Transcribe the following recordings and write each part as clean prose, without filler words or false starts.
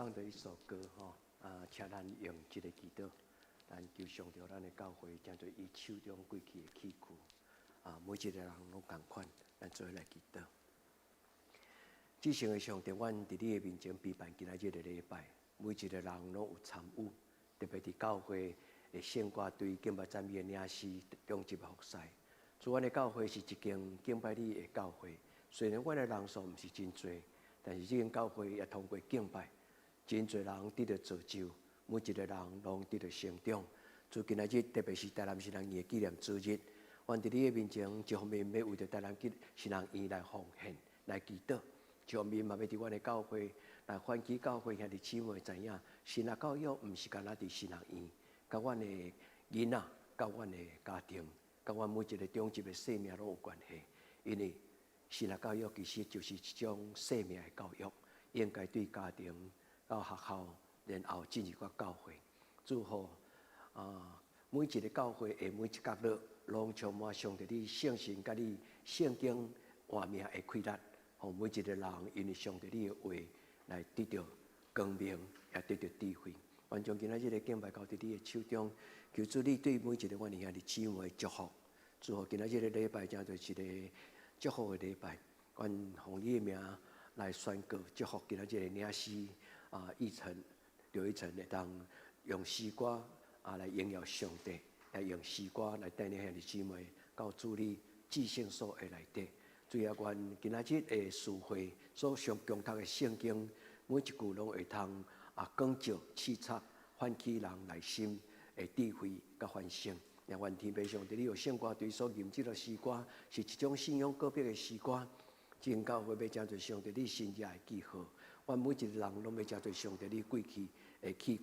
放著一首歌吼，啊，請咱用這个祈禱，咱求上帝予咱的教會成做伊手中貴氣的器具，啊，每一个人攏仝款，咱做伙來祈禱。至聖的上帝，阮佇你的面前備辦今仔日的禮拜，每一个人攏有參與，特別佇教會的聖歌隊敬拜讚美的領詩長執服侍。主，阮的教會是一間敬拜你的教會，雖然阮的人數毋是真濟，但是這間教會也通過敬拜，真濟人得著造就，每一个人攏得著成長。主，今仔日特別是台南神學院的紀念主日，阮佇你的面前，一方面欲為著台南神學院來奉獻、來祈禱；一方面嘛欲佇阮的教會來喚起教會兄弟姊妹知影，神學教育毋是干焦佇神學院，佮阮的囡仔、佮阮的家庭、佮阮每一个長執的生命攏有關係。因為神學教育其實就是一種生命的教育，應該對家庭到學校，然後進入到教會。祝福啊，每一个教會的每一角落，攏充滿上帝你聖神佮你聖經活命的氣力，予每一个人因為上帝你的話來得著光明，也得著智慧。願將今仔日的敬拜交佇你的手中，求主你對每一个阮的兄弟姊妹祝福。祝福今仔日的禮拜，成做一个祝福的禮拜。願奉你的名來宣告祝福今仔日的領詩啊，奕晨劉奕晨會當用詩歌啊來榮耀上帝，來用詩歌來帶領兄弟姊妹到主你至聖所的內底。主啊，願今仔日的聚會所上共讀的聖經，每一句攏會通啊光照、刺插、喚起人內心的智慧佮反省。也願天父上帝，你予聖歌隊所吟這个詩歌，是一種信仰告白的詩歌。這教會欲成做上帝你神蹟的記號，阮每一个人攏欲成做上帝你貴氣的器具。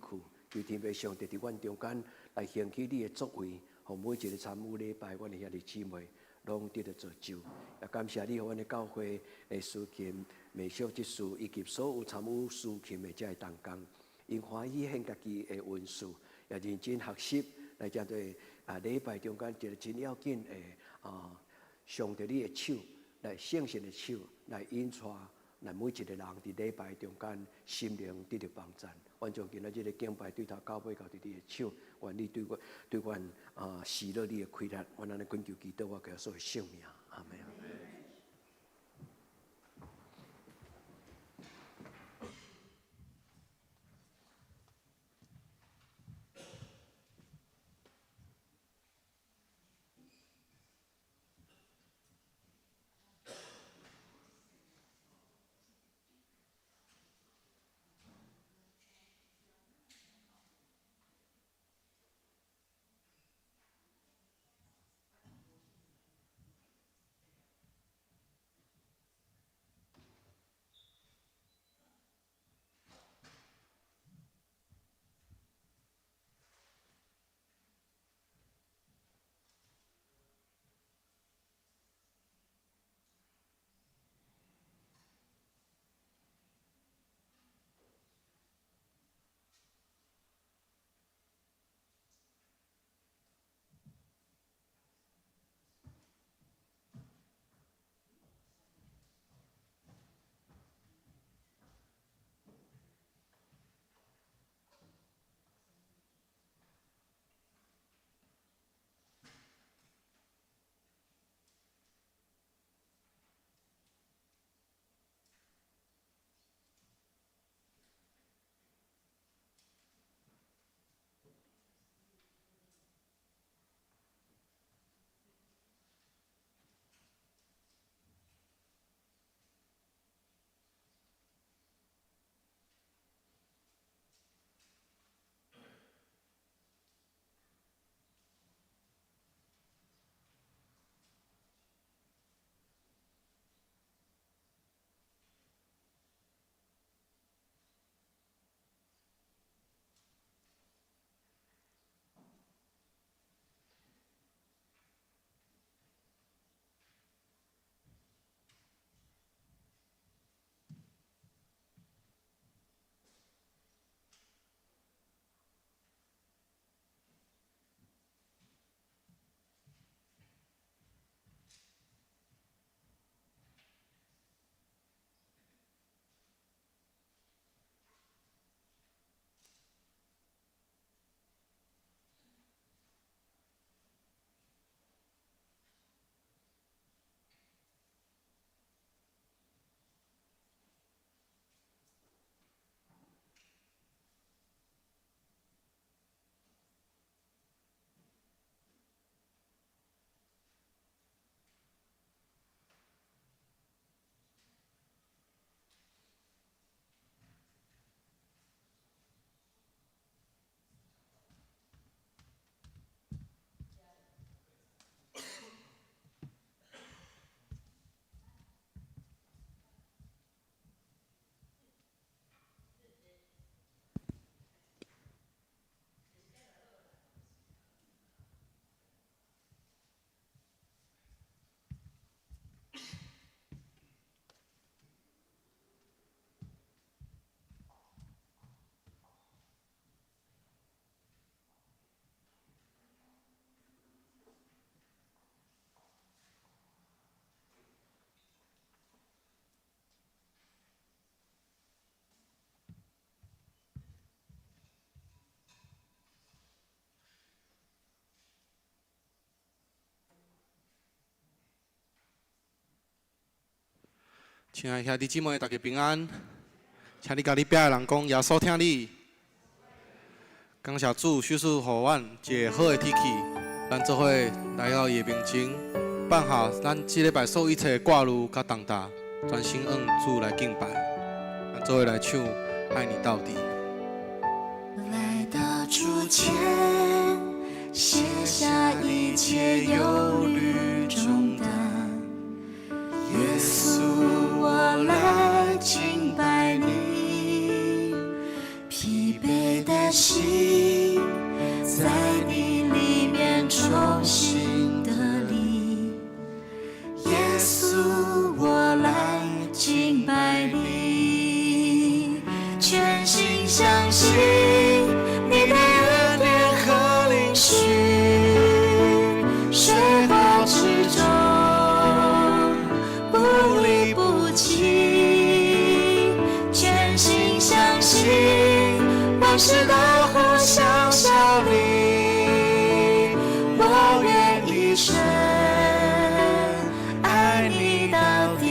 求天父上帝佇阮中間來興起你的作為，予每一个參與禮拜，阮的兄弟姊妹攏得著造就。也感謝你，予阮的教會的司琴、美秀執事以及所有參與司琴的這个同工，𪜶歡喜獻家己的恩賜，也認真學習來成做啊禮拜中間一个真要緊的啊上帝你的手，來聖神的手來引帶，來每一个人佇禮拜中間心靈得著幫贊。願將今仔日个敬拜對頭到尾交佇你的手，願你對我對阮啊施予你的氣力，阮按呢懇求祈禱，我耶穌的聖名，阿門。親愛兄弟姊妹，大家平安。請你共你壁的人講，耶穌疼你。感謝主，賞賜予阮一个好的天氣，咱做伙來到伊的面前，放下咱這禮拜所有一切的掛慮佮重擔，專心向主來敬拜。咱做伙來唱《愛你到底》。來到主前，卸下一切憂慮重擔。耶穌，我來敬拜你，疲憊的心在你裏面重新得力。耶穌，我來敬拜你，全心相信你的恩典和應許，水火之中不離不棄，全心相信萬事都互相效力，我願一生愛你到底。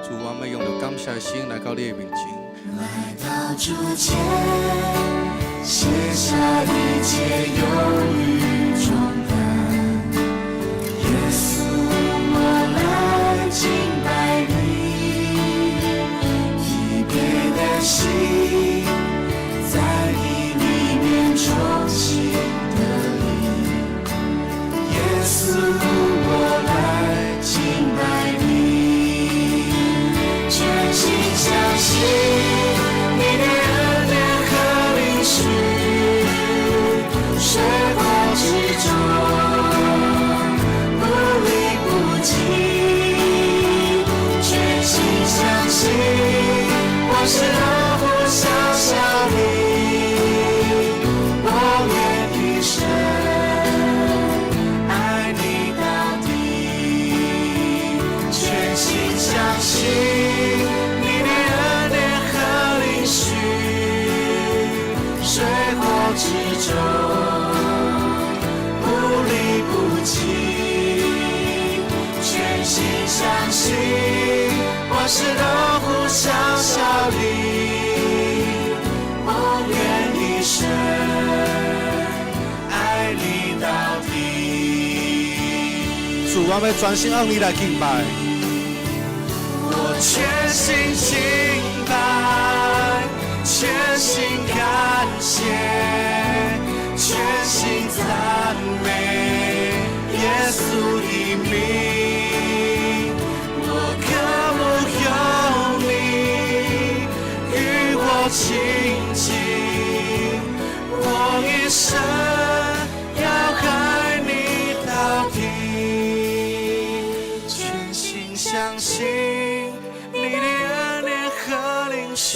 主，我們用著感謝的心來到你的面前。來到主前，卸下一切憂慮重擔。耶穌，我來敬拜你，疲憊的心在你裏面重新得力。耶穌，我來敬拜你，全心相信你的恩典和應許，水火之中不離不棄，全心相信萬事都互相效力，我願一生愛你到底，全心相信你的恩典和應許，水火之中不離不棄，全心相信萬事都互相效力，我願一生愛你到底。主，我欲專心向你來敬拜。我全心敬拜，全心感謝，全心讚美耶穌的名。我渴慕有你與我親近，我一生要愛你到底，全心相信你的恩典和應許，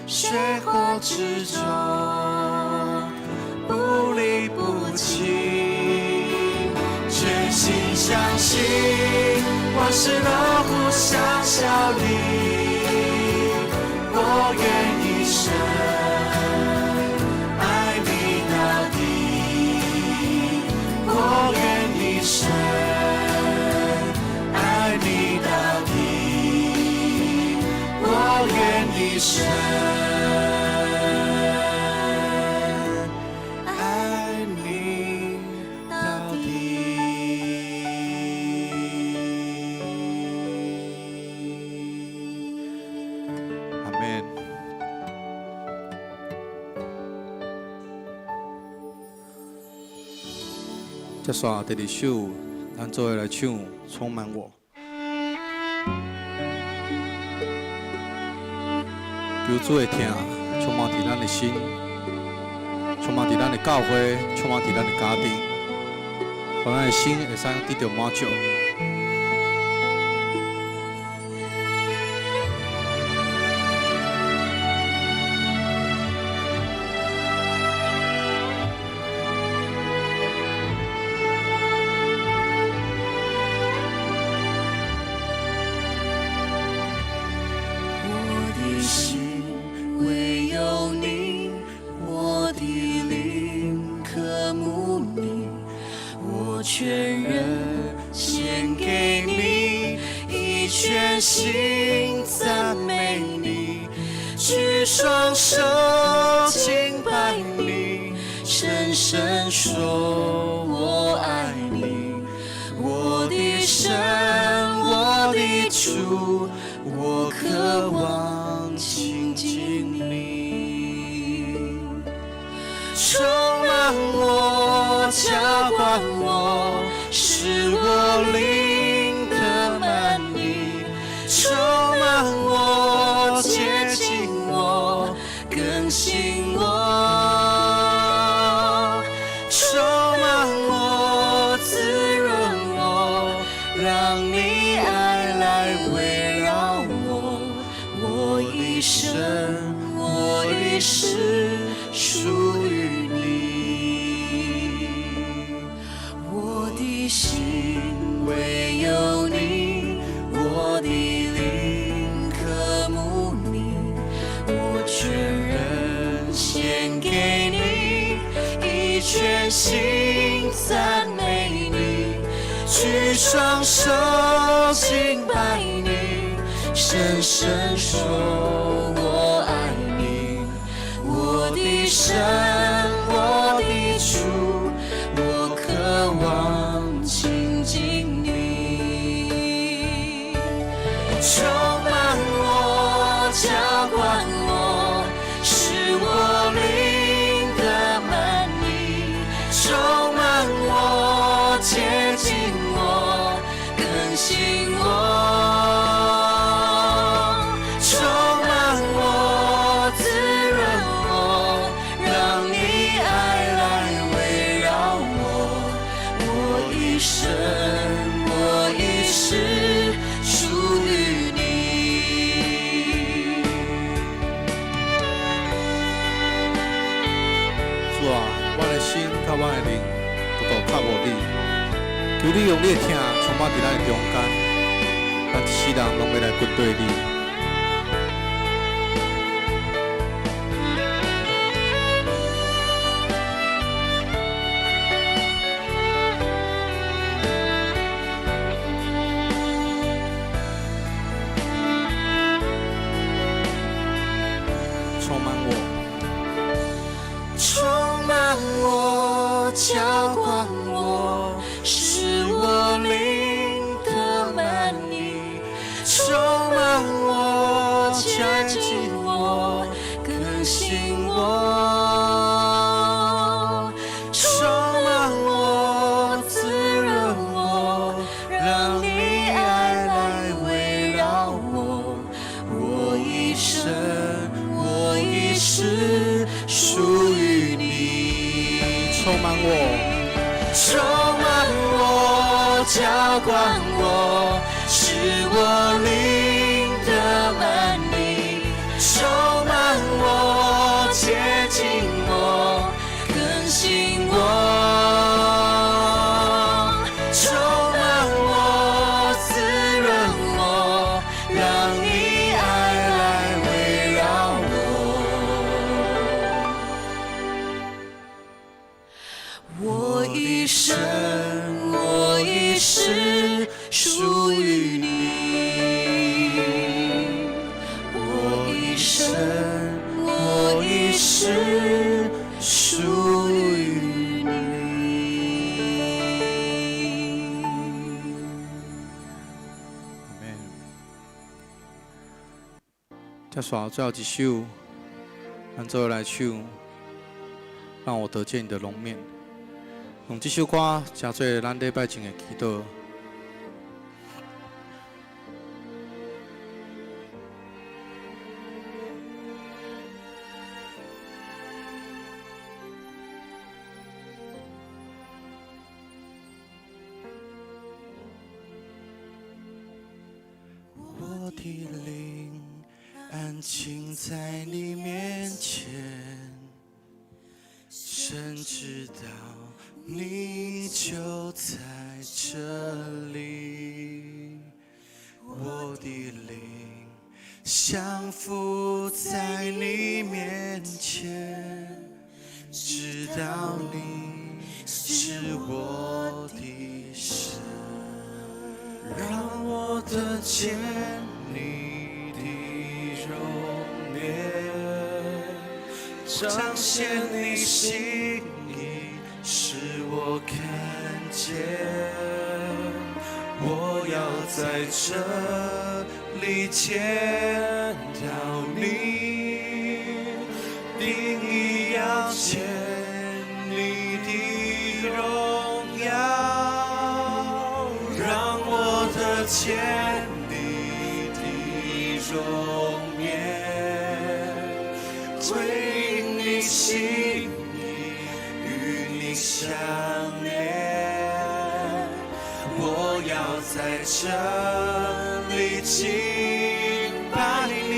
水火之中不離不棄，全心相信萬事都互相效力，我願一生愛你到底，我願一生愛你到底，我願一生愛你到底。阿門。接續第二首，咱做伙來唱《充滿我》。求主的疼充滿佇咱的心，充滿佇咱的教會，充滿佇咱的家庭，予咱的心會使得著滿足。我的心唯有你，举双手敬拜你，深深说我爱你，我的神，我的主，我渴望親近你，充滿我，澆灌我，使我靈得滿溢，充滿我，潔淨我，更新我，充滿我，滋潤我，讓你愛來圍繞我，我一生，我一世屬於你。我的心唯有你，我的靈渴慕你，我全人獻給你，以全心讚美你，舉雙手敬拜你，深深說我愛你，我的神，我的主，我渴望親近你，充滿我，澆灌我，使我靈得滿溢，充滿我，潔淨我，更新我，充滿我，滋潤我，讓你愛來圍繞我，我一生，我一世屬於你。主啊，阮的心佮阮的靈都投靠予你，求你用你的疼充滿佇咱的中間，咱一世人攏欲來跟隨你。充滿我，充滿我，澆灌我，使我靈得滿溢，充滿我，潔淨我，更新我，充滿我，滋潤我，讓你愛來圍繞我，我一生，我一世屬於你。充滿我，充滿我，澆灌我，使我靈得滿溢，充滿我，潔淨我，更新我，充滿我，滋潤我，讓你愛來圍繞我。我一生，我一世屬於你。我一生，我一世屬於你。阿們。接續最後一首，咱做伙來唱，讓我得見你的容面。用這首歌，成做咱禮拜前的祈禱。我的靈安靜在你面前，神知道你就在這裡。我的靈降服在你面前，知道你是我的神，讓我得見你的容面。彰顯你心意，使我看見。我要在這裡見到你，定意要見你的榮耀，讓我得見你的容顏，回應你心意，與你相連。我要在這裡敬拜你，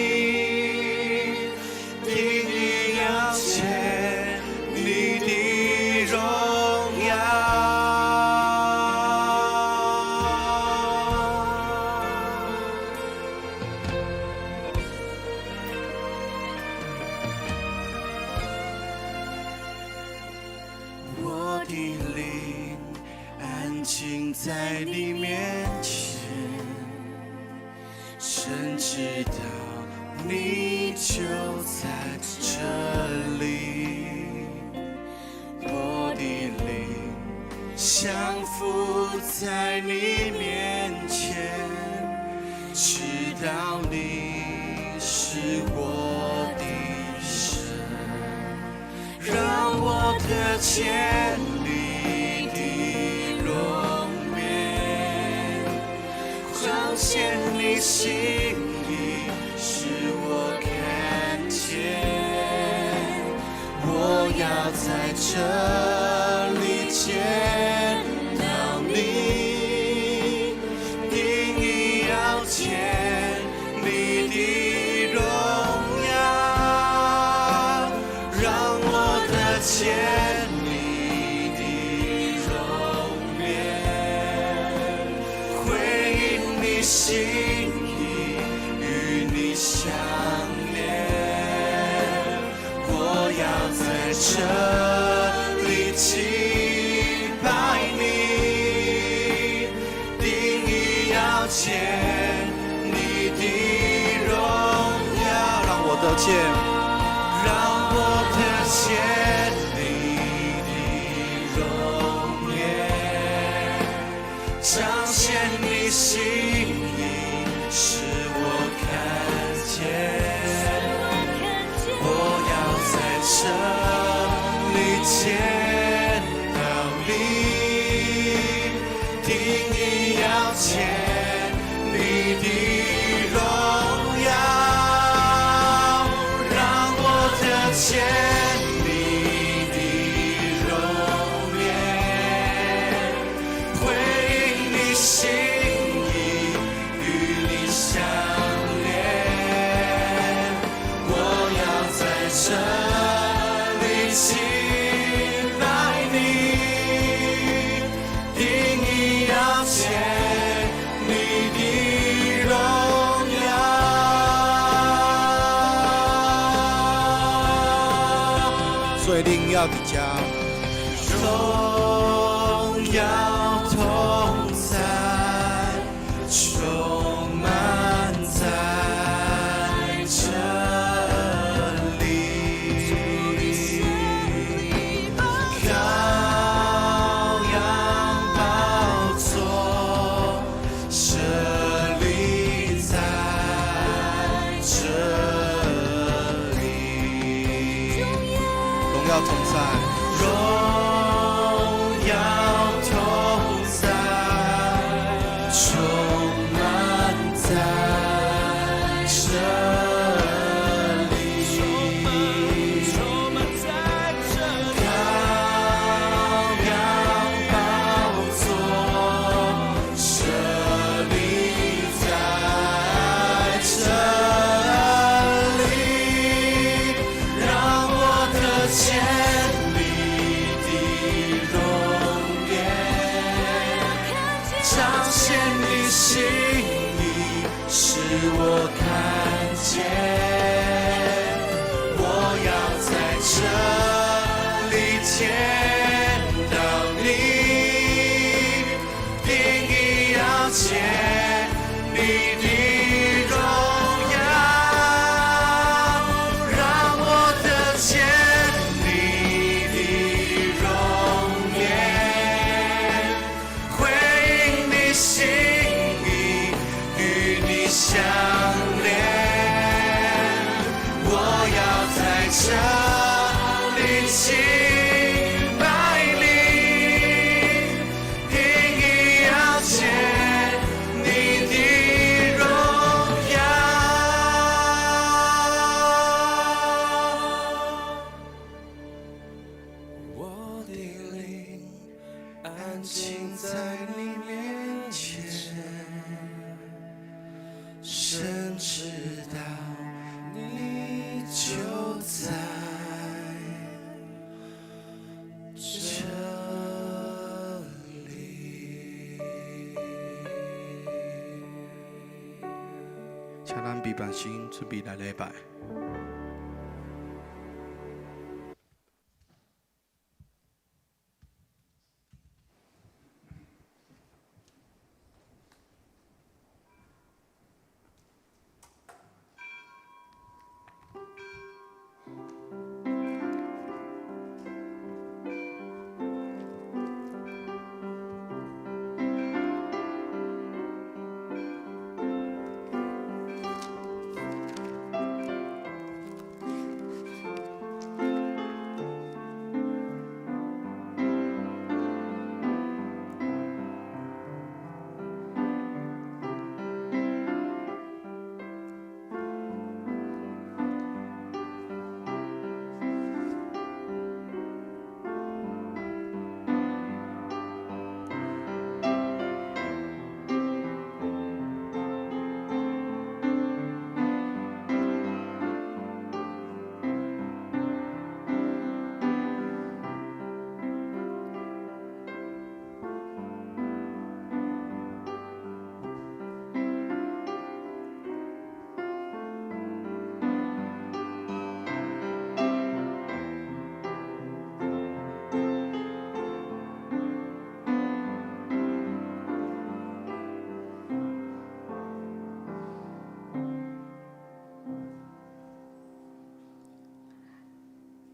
定意要見你的榮耀。我的靈安靜在你面前，深知道你就在這裡。我的靈降服在你面前，知道你是我的神，讓我得見你的容顏，彰顯你心意，使我看見。我要在這裡見到你，定意要見你的榮耀，讓我得見你的容顏，回應你心意，與你相連。我要在這裡敬拜你，定意要見你的榮耀，讓我得見，讓我得見你的容顏，彰顯你心意，使我看見。我要在這裡見到你，定意要見你的榮耀，讓我得見你的容顏，回應你心意，與你相連。我要在這裡敬拜你，定意要見你的榮耀。最榮耀佇遮，榮耀同在，充滿在這裡。羔羊寶座設立在這裡。榮耀同在，榮耀同在，充滿在這裡。羔羊寶座設立在這裡，讓我得見你的容顏，彰顯你心意，使我看見。我要在這裡見到你，定意要見你的榮耀，讓我得見。請你親來臨，定意要見你的榮耀。我的靈安靜在你面前，深知道你就在這裡。請咱閉目心，準備來禮拜。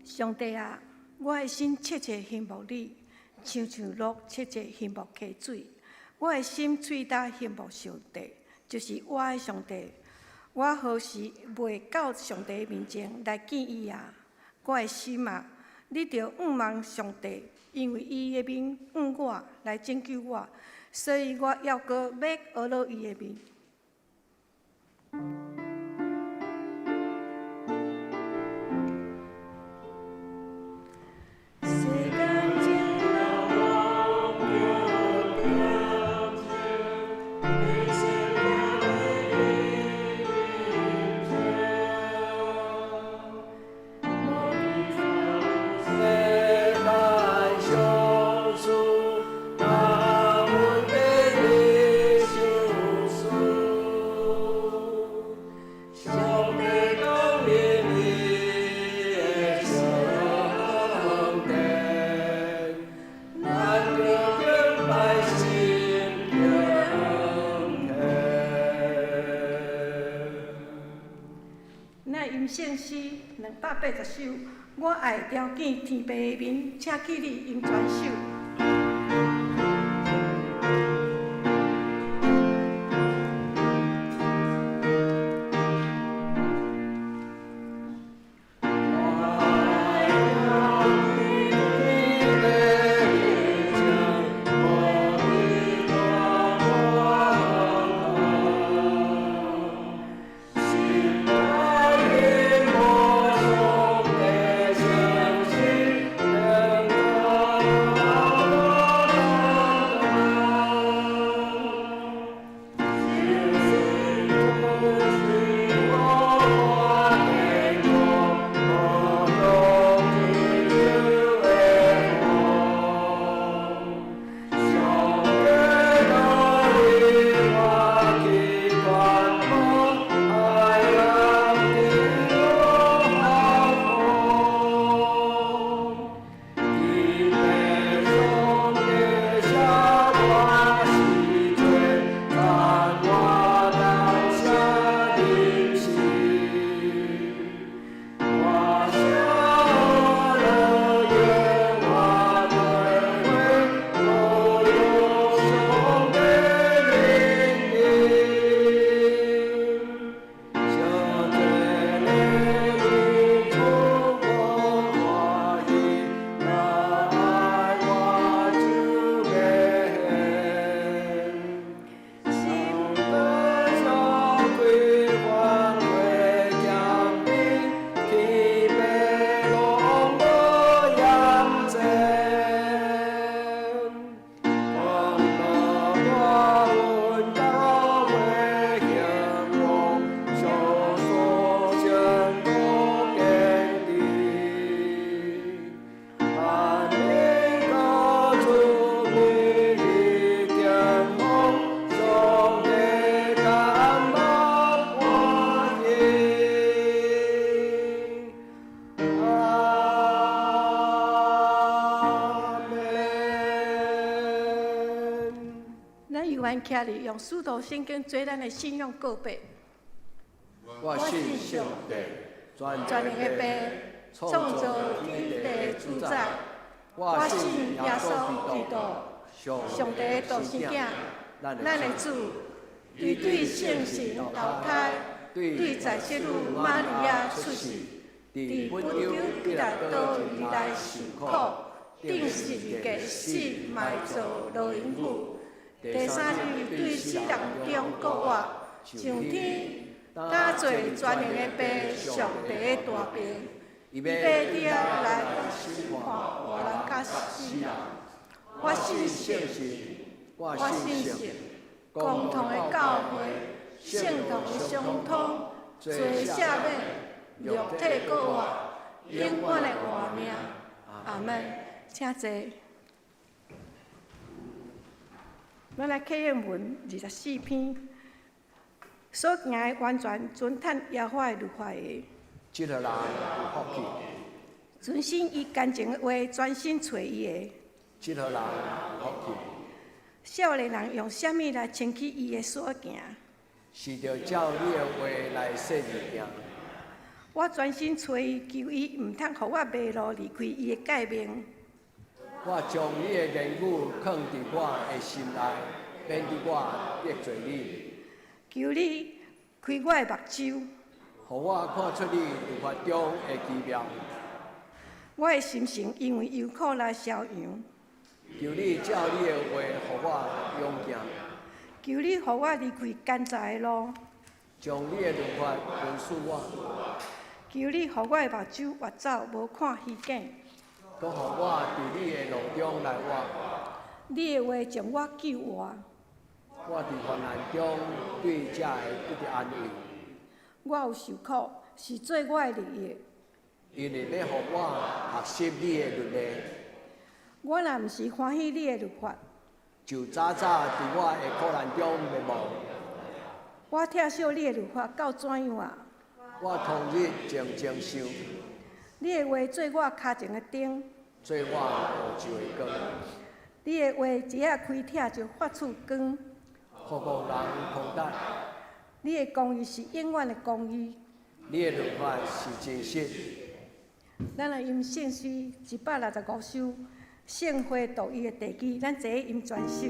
上帝啊，我的心切切欣慕你，親像鹿切切欣慕溪水。我的心喙焦欣慕上帝，就是我的上帝。我何時袂到上帝面前來見伊啊？我的心啊，你著仰望上帝，因為伊的面向我來拯救我，所以我猶閣欲學伊的面。聖詩280首，我愛朝見天父的面，請起立用全首。咱徛伫用使徒信經做咱的信仰告白。我信上帝，全全能的能的父，父，創造天地主宰。我我信耶信耶穌穌基基督，督，上帝的獨生囝，咱咱的主，伊對聖神投胎，對在聖女瑪利亞出世，佇本丟彼拉多以來受苦，釘十字架死埋葬落陰府，第三日對死人中復活，上天，搭做全能的父，上帝的大爿，伊欲了來審判活人佮死人。我信聖神，我我信信聖共同的教會，聖徒的相通，罪赦免，肉體復活，永遠的活命。阿門。請坐。咱來啟應文24篇，所行的完全遵趁耶和華的律法的，這個人有福氣，存心以乾淨的話專心揣伊的。這個人有福氣，少年人用啥物來清去伊的所行？是著照你的話來設路行。我專心揣伊，求伊毋通予我迷路離開伊的誡命。我將你的言語藏佇我的心內，免得我得罪你。求你開我的目睭，予我看出你律法中的奇妙。我的心神因為憂苦來消揚。求你照你的話，予我勇健。求你予我離開奸詐的路。將你的律法文書我。求你予我的目睭越走，無看虛假。閣予我佇你的路中來活。你的話將我救活。我佇患難中對才會得著安慰。我有受苦，是做我的利益。因為欲予我學習你的律例。我若毋是歡喜你的律法，就早早佇我的苦難中滅亡。我疼惜你的律法到怎樣啊？我終日靜靜想。你的話做我跤前的燈，做我路上的光。你的話一下開拆就發出光，予戇人通達。你的公義是永遠的公義。你的律法是真實。咱來吟聖詩165首，聖會道義的地基，咱齊吟全首。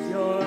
上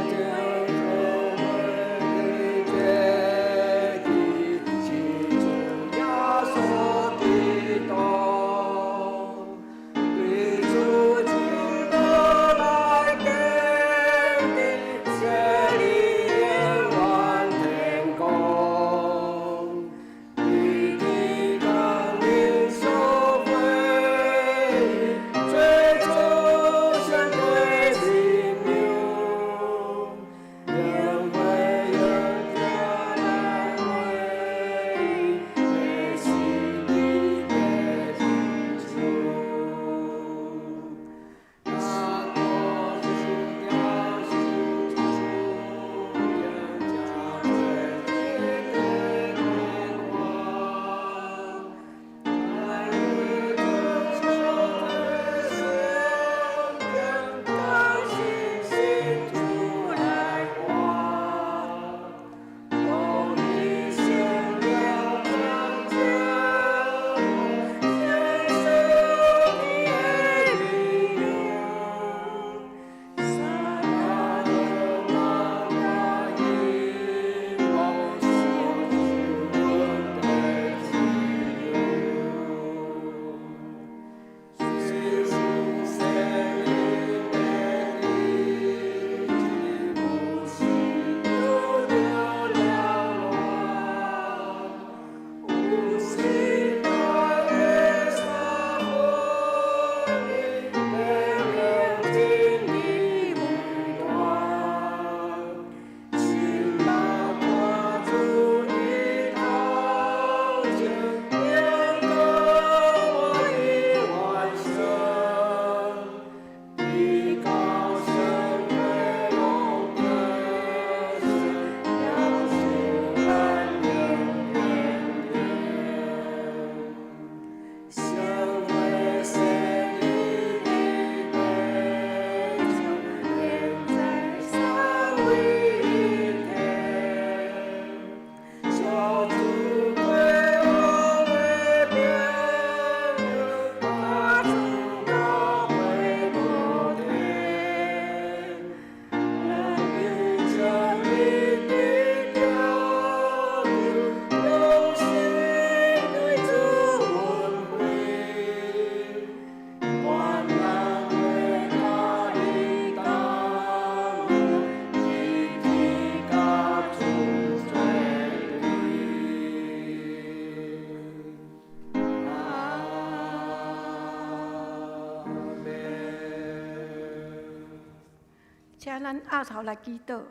請咱徼頭來祈禱。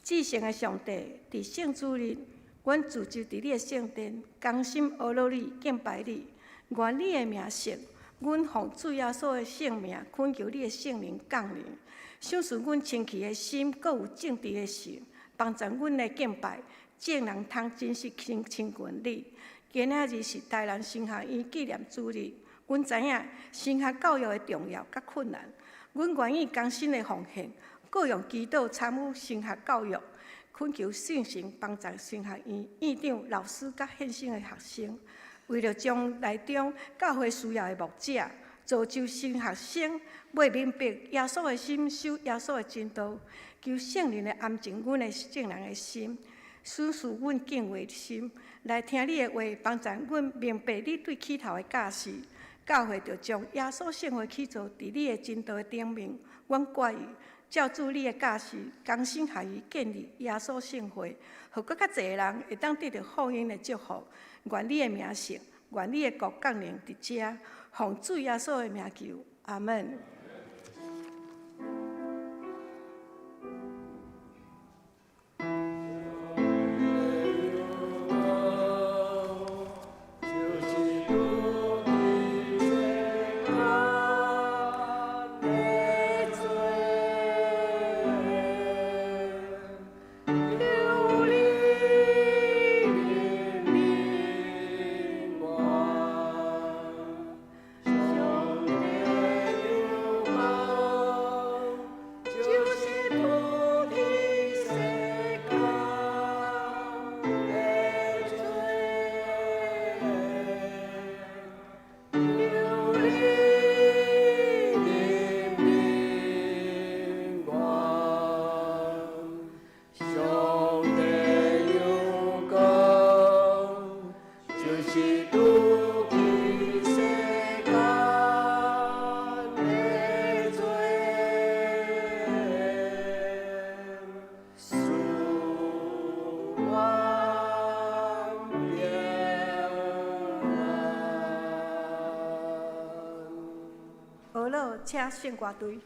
至聖的上帝，佇聖主日，阮聚集佇你的聖殿，同心阿羅你、敬拜你。願你的名聖，阮奉主耶穌的聖名，懇求你的聖靈降臨，賞賜阮清氣的心，閣有正直的心，幫助阮的敬拜，眾人通真實親親近你。今仔日是台南神學院紀念主日，阮知影神學教育的重要佮困難，阮願意終身的奉獻，閣用祈禱參與神學教育，懇求聖神幫助神學院院長、老師佮獻身的學生，為著將來中教會需要的牧者，造就新學生，欲明白耶穌的心，守耶穌的真道，求聖靈來安靜阮的眾人的心，賞賜阮敬畏的心，來聽你的話，幫助阮明白你對起頭的教示。教會著將耶穌聖會起造佇你的真道的頂面，阮決意照主你的教示，同心合意建立耶穌聖會，予閣較濟人會當得著福音的祝福。願你的名聖，願你的國降臨佇遮，奉主耶穌的名求，阿門。好了，請聖歌隊。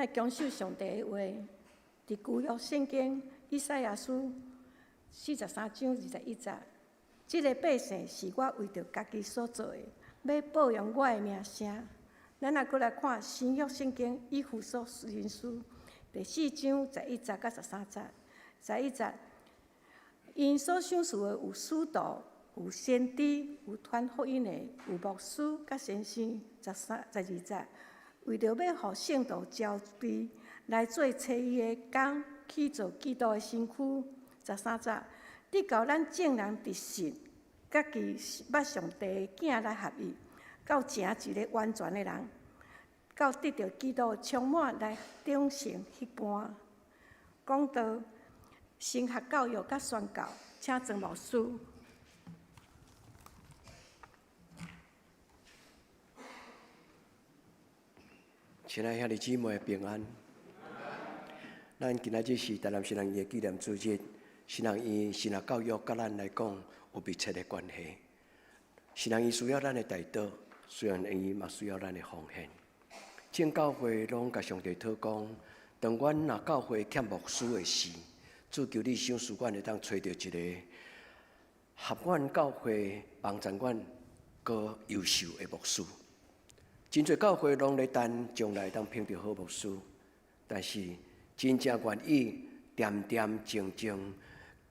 愛謹守上帝的話。佇舊約聖經以賽亞書43章21節，這个百姓是我為著家己所造的，欲報揚我的名聲。咱若閣來看新約聖經以弗所書第4章11節佮13節，11節，𪜶所賞賜的有使徒，有先知，有傳福音的，有牧師佮先生。13、12節，為著欲予聖徒齊備來做差伊的工，去做基督的身軀。13節，直到咱眾人佇信，佮其捌上帝的囝來合一，到成一个完全的人，到得著基督的充滿來長成彼般。講道、神學教育佮宣教，請曾牧師。親愛兄弟姊妹平安。咱今仔日是台南神學院的紀念主日，神學院神學教育佮咱來講有密切的關係。神學院需要咱的代禱，神學院嘛需要咱的奉獻。眾教會攏共上帝禱講，當阮若教會欠牧師的時，主求你賞賜阮會當揣著一个合阮教會幫助阮閣優秀的牧師。真濟教會攏咧等將來會當聘著好牧師，但是真正願意恬恬靜靜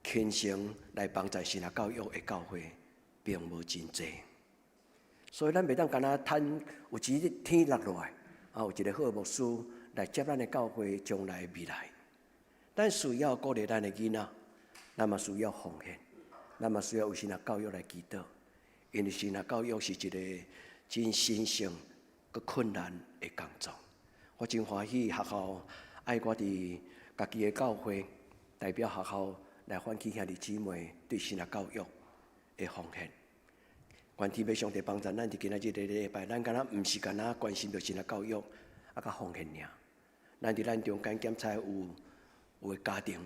虔誠來幫助神學教育的教會，並無真濟。所以咱袂當干焦趁有一日天落落來，啊，有一个好牧師來接咱的教會將來的未來。咱需要鼓勵咱的囡仔，咱嘛需要奉獻，咱嘛需要為神學教育來祈禱，因為神學教育是一个真神聖。閣困難的工作，我真歡喜學校愛我佇家己的教會代表學校來喚起兄弟姊妹對神學教育的奉獻。願天父上帝幫助咱佇今仔日這个禮拜，咱敢若毋是干焦關心著神學教育啊，佮奉獻爾。咱佇咱中間檢查有有的家庭，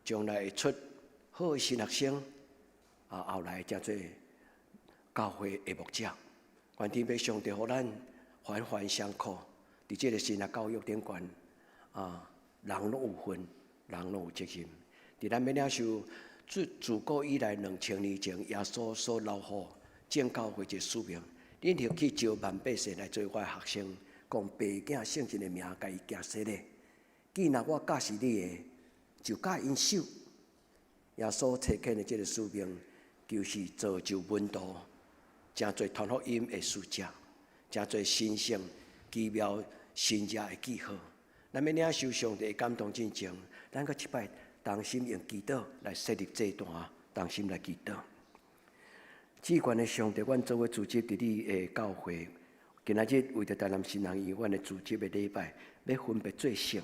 將來會出好的神學生，啊，後來成做教會的牧者。願天父上帝予咱環環相扣，佇這个神學教育頂懸，啊，人攏有份，人攏有責任。佇咱欲領受自自古以來2000年前耶穌所留予眾教會一个使命，恁著去招萬百姓來做我的學生，奉父子聖神的名，共伊行洗禮。既若我教示你的，就教𪜶守。耶穌差遣的這个使命，就是造就門徒。成做傳福音的使者，成做神聖奇妙神蹟的記號。咱欲領受上帝的感動進前，咱閣一擺同心用祈禱來設立祭壇，同心來祈禱。至懸的上帝，阮做伙聚集佇你的教會，今仔日為著台南神學院，阮的聚集的禮拜，欲分別做聖，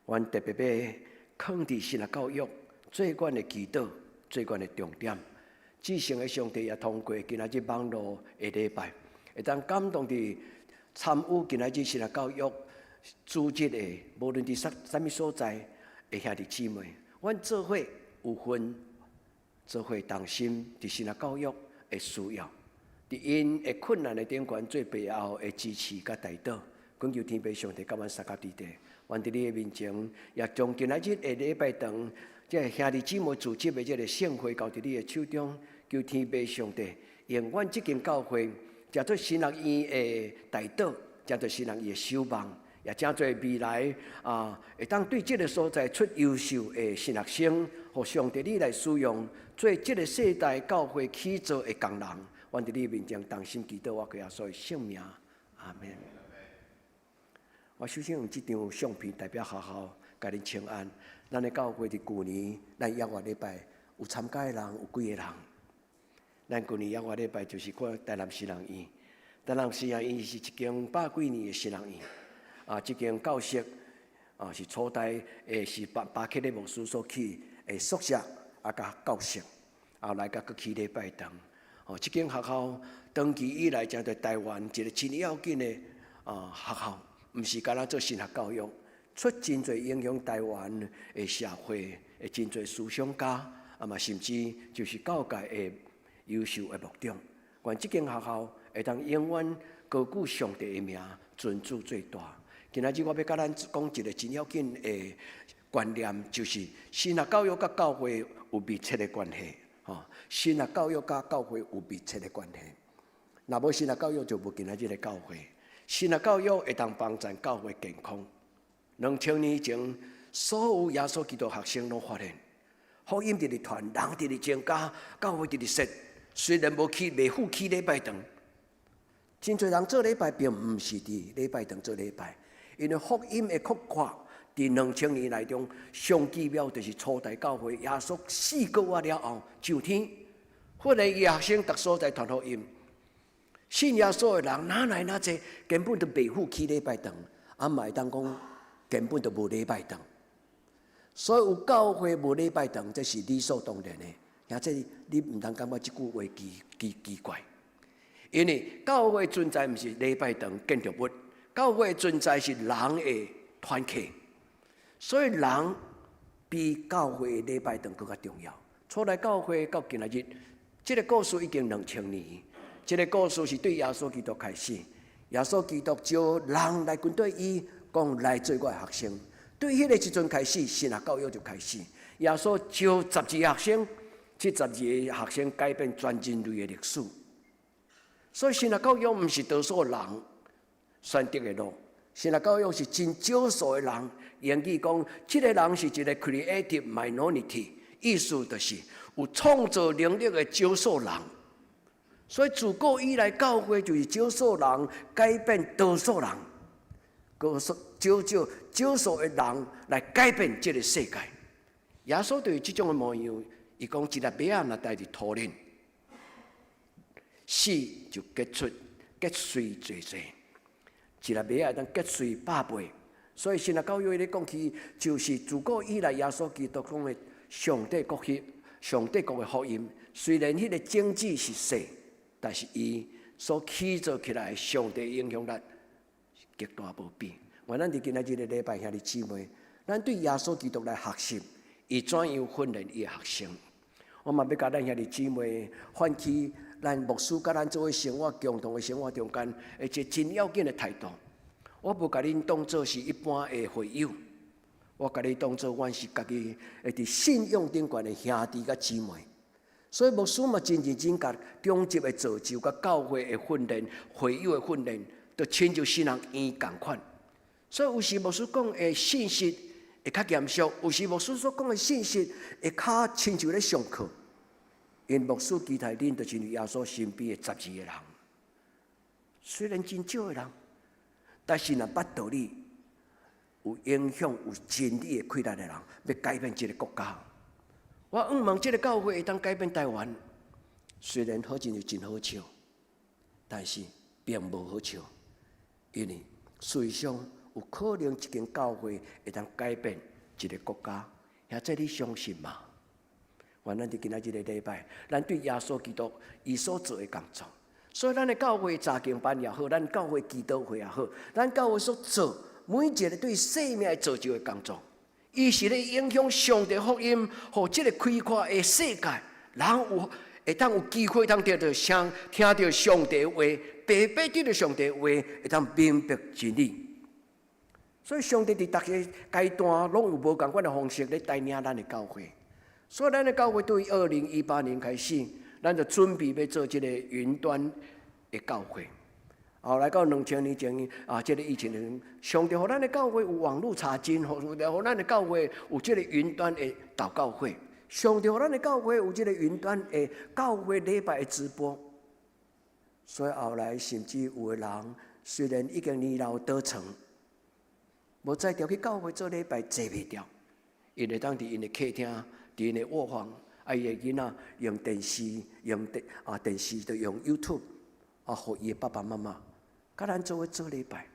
阮特別欲囥佇神學教育做阮的祈禱，做阮的重點。至聖的上帝也通過今仔日網路的禮拜，會當感動佇參與今仔日神學教育組織的，無論佇啥啥物所在的兄弟姊妹，阮做伙有份，做伙同心佇神學教育的需要，佇𪜶的困難的頂懸做背後的支持佮代禱，懇求天父上帝佮阮相佮佇地，阮佇你的面前，也將今仔日的禮拜堂，這个兄弟姊妹組織的這个聖會交佇你的手中。求天父上帝用阮這間教會，成做神學院的代禱，成做神學院的守望，也成做未來啊，會當對這个所在出優秀的神學生，予上帝你來使用，做這个世代教會起造的工人。阮佇你面前同心祈禱，我耶穌的聖名，阿們。我首先用這張相片代表學校，共恁請安。咱的教會佇舊年，咱一月禮拜有參加的人有幾个人？咱舊年一月禮拜就是看台南神學院，台南神學院是一間百幾年的神學院，啊，這間教室啊是初代的是巴巴克禮牧師所起的宿舍啊，佮教室，後來閣閣起禮拜堂。哦，這間學校長期以來成做台灣一个真要緊的啊學校，毋是干焦做神學教育，出真濟影響台灣的社會的真濟思想家，啊嘛甚至就是教界的優秀的牧長。願這間學校會當永遠高舉上帝的名，尊主做大。今仔日我欲佮咱講一个真要緊的觀念，就是神學教育佮教會有密切的關係。吼，神學教育佮教會有密切的關係。若無神學教育，就無今仔日的教會。神學教育會當幫助教會健康。2000年前，所有耶穌基督學生攏發現，福音佇咧傳，人佇咧增加，教會佇咧設。雖然無去，袂赴起禮拜堂，真濟人做禮拜並毋是佇禮拜堂做禮拜，因為福音的擴闊，佇兩千年內中，上奇妙就是初代教會耶穌死過活了後上天，訓練伊學生逐所在傳福音。信耶穌的人哪來哪濟，根本就袂赴起禮拜堂，啊嘛會當講根本就無禮拜堂。所以有教會無禮拜堂，這是理所當然的。而且你毋通感覺這句話奇奇奇怪，因為教會存在毋是禮拜堂建築物，教會存在是人的團契，所以人比教會禮拜堂閣較重要。初代教會到今仔日，這个故事已經兩千年。這个故事是對耶穌基督開始，耶穌基督招人來跟隨伊，講來做我的學生。對彼个時陣開始，神學教育就開始。耶穌招12個學生，這十二個學生改變全人類的歷史。所以神學教育毋是多數人選擇的路，神學教育是真少數的人。英語講，這个人是一个 creative minority，意思就是有創造能力的少數人。所以自古以來，教會就是少數人改變多數人，少少少少數的人來改變這个世界。耶穌對這種的模樣，伊講一粒麥仔若埋佇土裡，死就結出結穗濟濟，一粒麥仔會當結穗百倍。所以神學教育咧講起，就是自古以來耶穌基督講的上帝國去，上帝國的福音。雖然彼个種子是細，但是伊所起造起來，上帝影響力極大無比。願咱佇今仔日个禮拜，兄弟姊妹，咱對耶穌基督來學習，伊怎樣訓練伊的學生。我嘛欲共咱兄弟姊妹喚起咱牧師佮咱做伙生活共同的生活中間，一個真要緊的態度。我無共恁當做是一般的會友，我共你當做阮是家己會佇信仰頂懸的兄弟佮姊妹。所以牧師嘛真認真共長執的造就，佮教會的訓練、會友的訓練，都親像神學院仝款。所以有時牧師講的信息會較嚴肅，有時牧師所講的信息會較親像咧上課。因牧師期待恁，就是耶穌身邊的十二个人，雖然真少的人，但是若捌道理、有影響、有真理的氣力的人，欲改變這个國家。我向望這个教會會當改變台灣，雖然好親像真好笑，但是並無好笑，因為事實上有可能一間教會會當改變一个國家，兄弟你相信嗎？願咱佇今仔這个禮拜，咱對耶穌基督伊所做的工作，所以咱的教會查經班也好，咱教會祈禱會也好，咱教會所做每一个對生命造就的工作，伊是咧影響上帝福音，予這个開闊的世界，人有會當有機會通聽著聲，聽著上帝話，白白得著上帝話，會當明白真理。所以上帝佇逐个階段攏有無仝款的方式咧帶領咱的教會。所以咱的教會對2018年開始，咱就準備欲做這个雲端的教會。後來到2000年前啊，這个疫情，上帝予咱的教會有網路查經，予咱的教會有這个雲端的禱告會，上帝予咱的教會有這个雲端的教會禮拜的直播。所以後來甚至有的人雖然已經年老倒床，無才調去教會做禮拜坐袂牢，𪜶會當佇𪜶的客廳，佇𪜶的臥房，啊，伊的囡仔用電視，用電啊電視就用 YouTube 啊，予伊的爸爸媽媽，佮咱做伙做禮拜。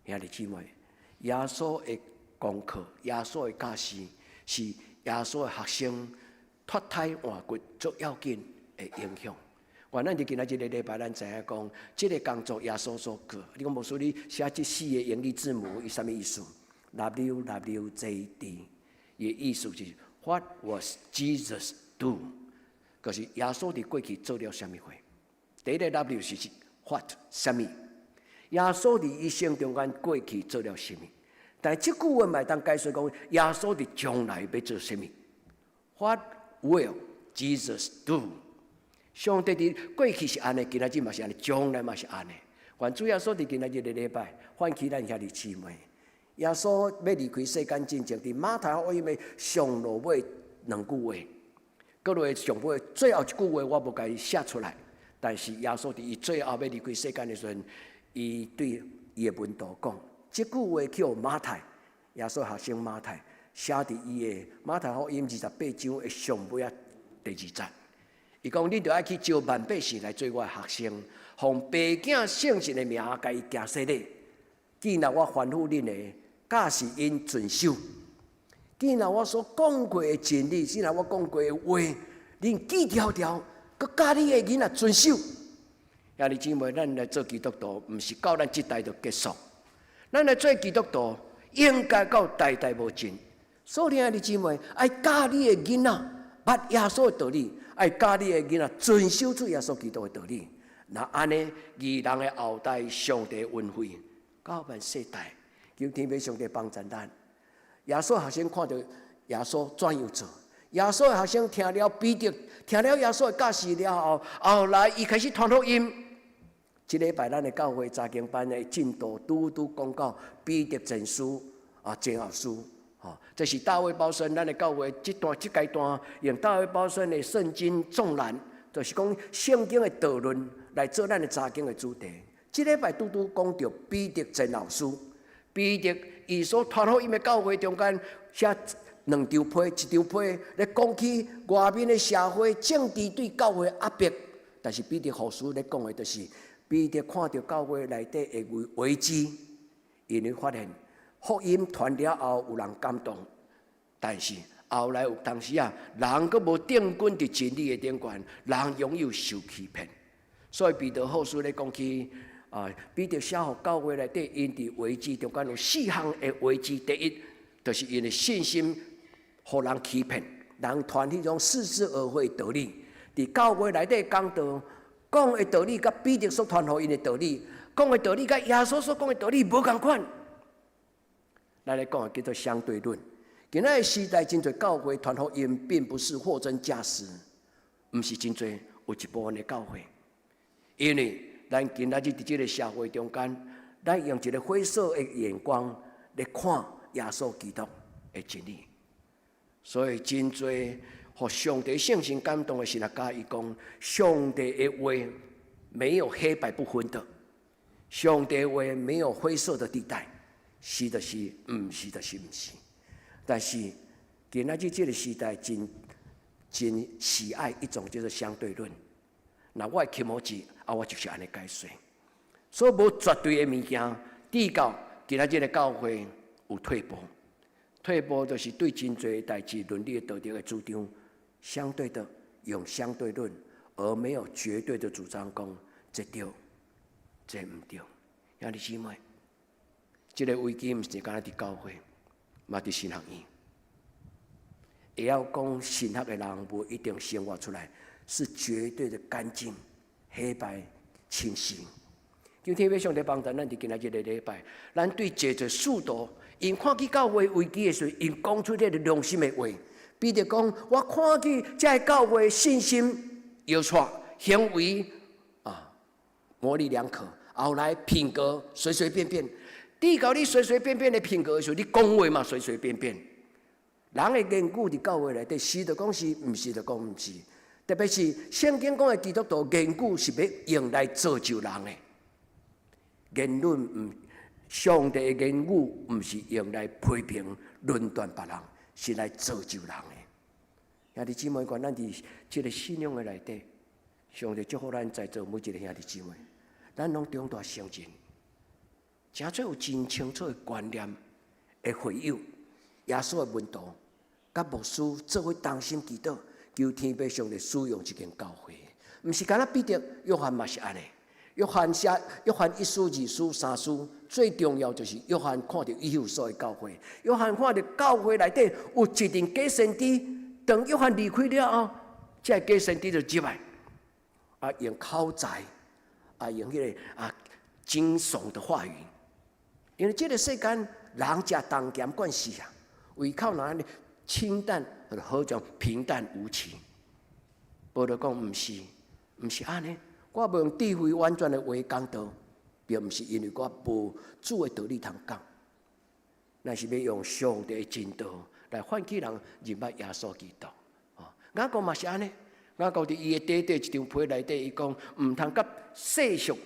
兄弟姊妹，耶穌的功課，耶穌的教示，是耶穌的學生脫胎換骨足要緊的影響。願咱佇今仔這个禮拜，咱知影講，這个工作耶穌所做。你講牧師，你寫這四个英語字母，伊啥物意思？WWJD，伊的意思就是 What was Jesus do？就是耶穌佇過去做了啥物貨。第一个 W 是 What 啥物？耶穌佇一生中間過去做了啥物？但這句話嘛會當解說講，耶穌佇將來欲做啥物？What will Jesus do？上帝佇過去是按呢，今仔日嘛是按呢，將來嘛是按呢。願主耶穌佇今仔日的禮拜，喚起咱兄弟姊妹。耶穌欲離開世間進前，佇馬太福音的上落尾兩句話，閣落上尾最後一句話，我無共伊寫出來。但是耶穌佇伊最後欲離開世間的時陣，伊對伊的門徒講，這句話去予馬太，耶穌學生馬太寫佇伊的馬太福音28章的上尾仔第二節。伊講：恁著愛去招萬百姓來做我的學生，奉父子聖神的名共伊行洗禮。既若我吩咐恁的，教示𪜶遵守。既若我所講過的真理，既若我講過的話，恁記牢牢，閣教你的囡仔遵守。兄弟姊妹，咱來做基督徒，毋是到咱這代就結束。咱來做基督徒，應該到代代無盡。所以兄弟姊妹，愛教你的囡仔捌耶穌的道理，愛教你的囡仔遵守主耶穌基督的道理。若按呢，義人的後代，上帝恩惠，到萬世代，求天父上帝幫助咱。耶穌學生看著耶穌怎樣做，耶穌的學生聽了彼得，聽了耶穌的教示了後，後來伊開始傳福音。這禮拜咱的教會查經班的進度拄拄講到彼得前書啊前後書，吼，這是大衛保孫咱的教會這段這階段用大衛保孫的聖經縱覽，就是講聖經的導論來做咱的查經的主題。這禮拜拄拄講著彼得前後書，彼得伊所傳福音的教會中間寫兩張批，一張批咧講起外面的社會政治對教會壓迫，但是彼得後書咧講的就是。彼得看著教會內底的危機，𪜶會發現福音傳了後有人感動，但是後來有當時啊，人閣無定根佇真理的頂懸，人容易受欺騙。所以彼得後書咧講起啊，彼得寫予教會內底，𪜶佇危機中間有四項的危機。第一，就是𪜶的信心予人欺騙，人傳彼種似是而非道理，佇教會內底講道。講的道理，佮彼得所傳予𪜶的道理，講的道理，佮耶穌所講的道理無仝款。咱來講的叫做相對論。今仔的時代，真濟教會傳福音，並不是貨真價實，毋是真濟有一部分的教會，因為咱今仔日佇這個社會中間，咱用一個灰色的眼光來看耶穌基督的真理，所以真濟。予上帝聖神感動的神學家，伊講上帝的話沒有黑白不分的，上帝的話沒有灰色的地帶，是就是，毋是就是毋是。但是今仔日這個時代真真喜愛一種叫做相對論。若我的気持ち啊，我就是按呢解說。所以無絕對的物件，直到今仔日的教會有退步，退步就是對真濟代誌倫理道德的主張。相對的用相對論，而沒有絕對的主張，講這對，這毋對。兄弟姊妹，這個危機毋是干焦佇教會，嘛佇神學院。會曉講神學的人，無一定生活出來是絕對的乾淨、黑白清晰。求天父上帝幫助咱佇今仔日這個禮拜，咱對這濟使徒，𪜶看見教會危機的時陣，𪜶講出這個良心的話。彼得講：我看見這个教會信心搖掣，行為啊模棱兩可，後來品格隨隨便便。直到你隨隨便便的品格的時候，你講話嘛隨隨便便。人的言語佇教會內底，是就講是，毋是就講毋是。特別是聖經講的基督徒言語是欲用來造就人的。言論毋，上帝的言語毋是用來批評、論斷別人，是來造就人的。兄弟姊妹，願咱佇這個信仰的內底，上帝祝福咱在座每一個兄弟姊妹，咱攏長大成人，誠做有真清楚的觀念的會友，耶穌的門徒，佮牧師做伙同心祈禱，求天父上帝使用這間教會，毋是干焦彼得、約翰嘛是按呢。約翰寫約翰一書、二書、三書，最重要就是約翰看著以弗所的教會，約翰看著教會內底有一陣假先知。當約翰離開了後，這個假先知就入來，啊，用口才，啊，用彼個啊，驚悚的話語。因為這個世間人食重鹹慣死啊，胃口若按呢清淡，好像平淡無奇。保羅講毋是，毋是按呢。我無用智慧婉轉的話講道，並毋是因為我無主的道理通講，乃是欲用上帝的真道來喚起人認捌耶穌基督。哦，雅各嘛是按呢。雅各佇伊的短短一張批內底，伊講毋通佮世俗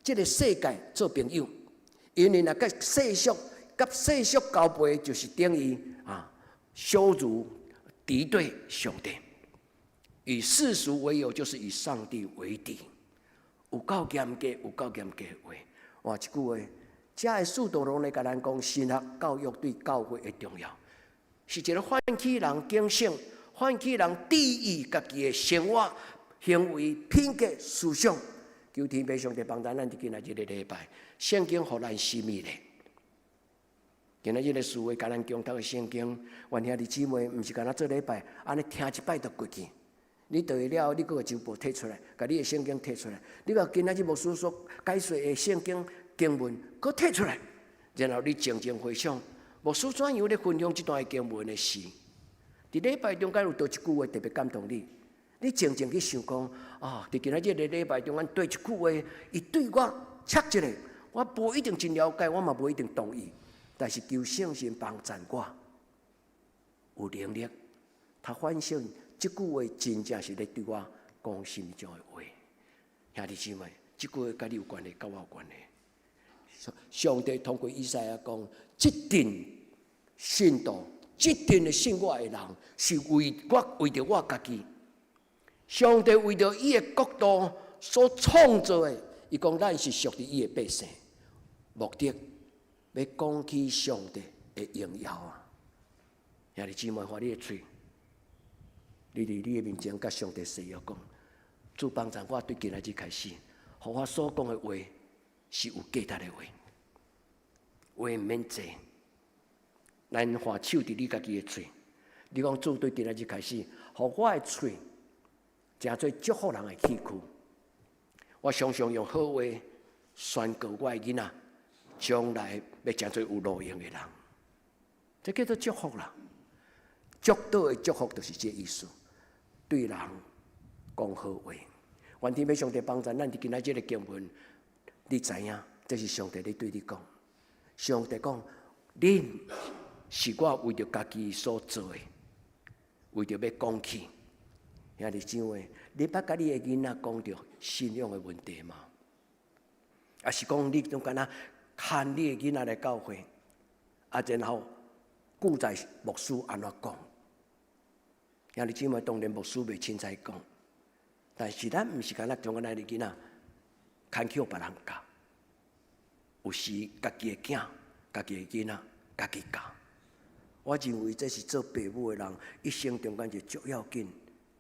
這個世界做朋友，因為若佮世俗佮世俗交陪，就是等於啊，羞辱敵對上帝。與世俗為友，就是與上帝為敵。有夠嚴格，有夠嚴格的話。換一句話，遮的使徒攏咧共咱講神學教育對教會的重要，是一個喚起人警醒、喚起人注意家己的生活、行為、品格、思想。求天父上帝幫助咱，佇今仔日這個禮拜，聖經予咱啥物咧？今仔日的思維，共咱共讀的聖經，願兄弟姊妹，毋是干焦做禮拜，按呢聽一擺就過去。你倒去了後，你閣共周報提出來，共你的聖經提出來。你共今仔日牧師所解說的聖經經文，閣提出來，然後你靜靜回想，牧師怎樣咧分享這段經文的時，佇禮拜中間有佗一句話特別感動你，你靜靜去想講，啊，佇今仔日的禮拜中間對一句話，伊對我插一下，我無一定真了解，我嘛無一定同意，但是求聖神幫贊我，有能力，他反省。這句話真正是咧對我講啥物種的話？兄弟姊妹，這句話佮你有關係，佮我有關係。上帝通過以賽亞講：這陣信徒，這陣的信我的人，是為我為著我家己。上帝為著伊的國度所創造的，伊講咱是屬於伊的百姓，目的欲講起上帝的榮耀啊！兄弟姊妹，開你的喙。你佇你的面前，佮上帝誓約講，主幫助我對今仔日開始，予我所講的話是有價值的話，話毋免濟。咱按手佇你家己的喙，你講主對今仔日開始，予我的喙成做祝福人的器具。我常常用好話宣告我的囡仔，將來欲成做有路用的人，這叫做祝福啦。祝禱的祝福就是這個意思，對人講好話。願天父上帝幫助咱佇今仔這個經文，你知影，這是上帝咧對你講。上帝講，恁是我為著家己所做的，為著欲講起。兄弟姊妹，你捌佮你的囡仔講著信仰的問題嗎？抑是講你攏干焦牽你的囡仔來教會，啊，然後記載牧師按怎講？兄弟姊妹，當然牧師袂凊彩講，但是咱毋是干焦將咱的囡仔牽去予別人教，有時家己的囝、家己的囡仔、家己教。我認為這是做爸母的人一生中間一個足要緊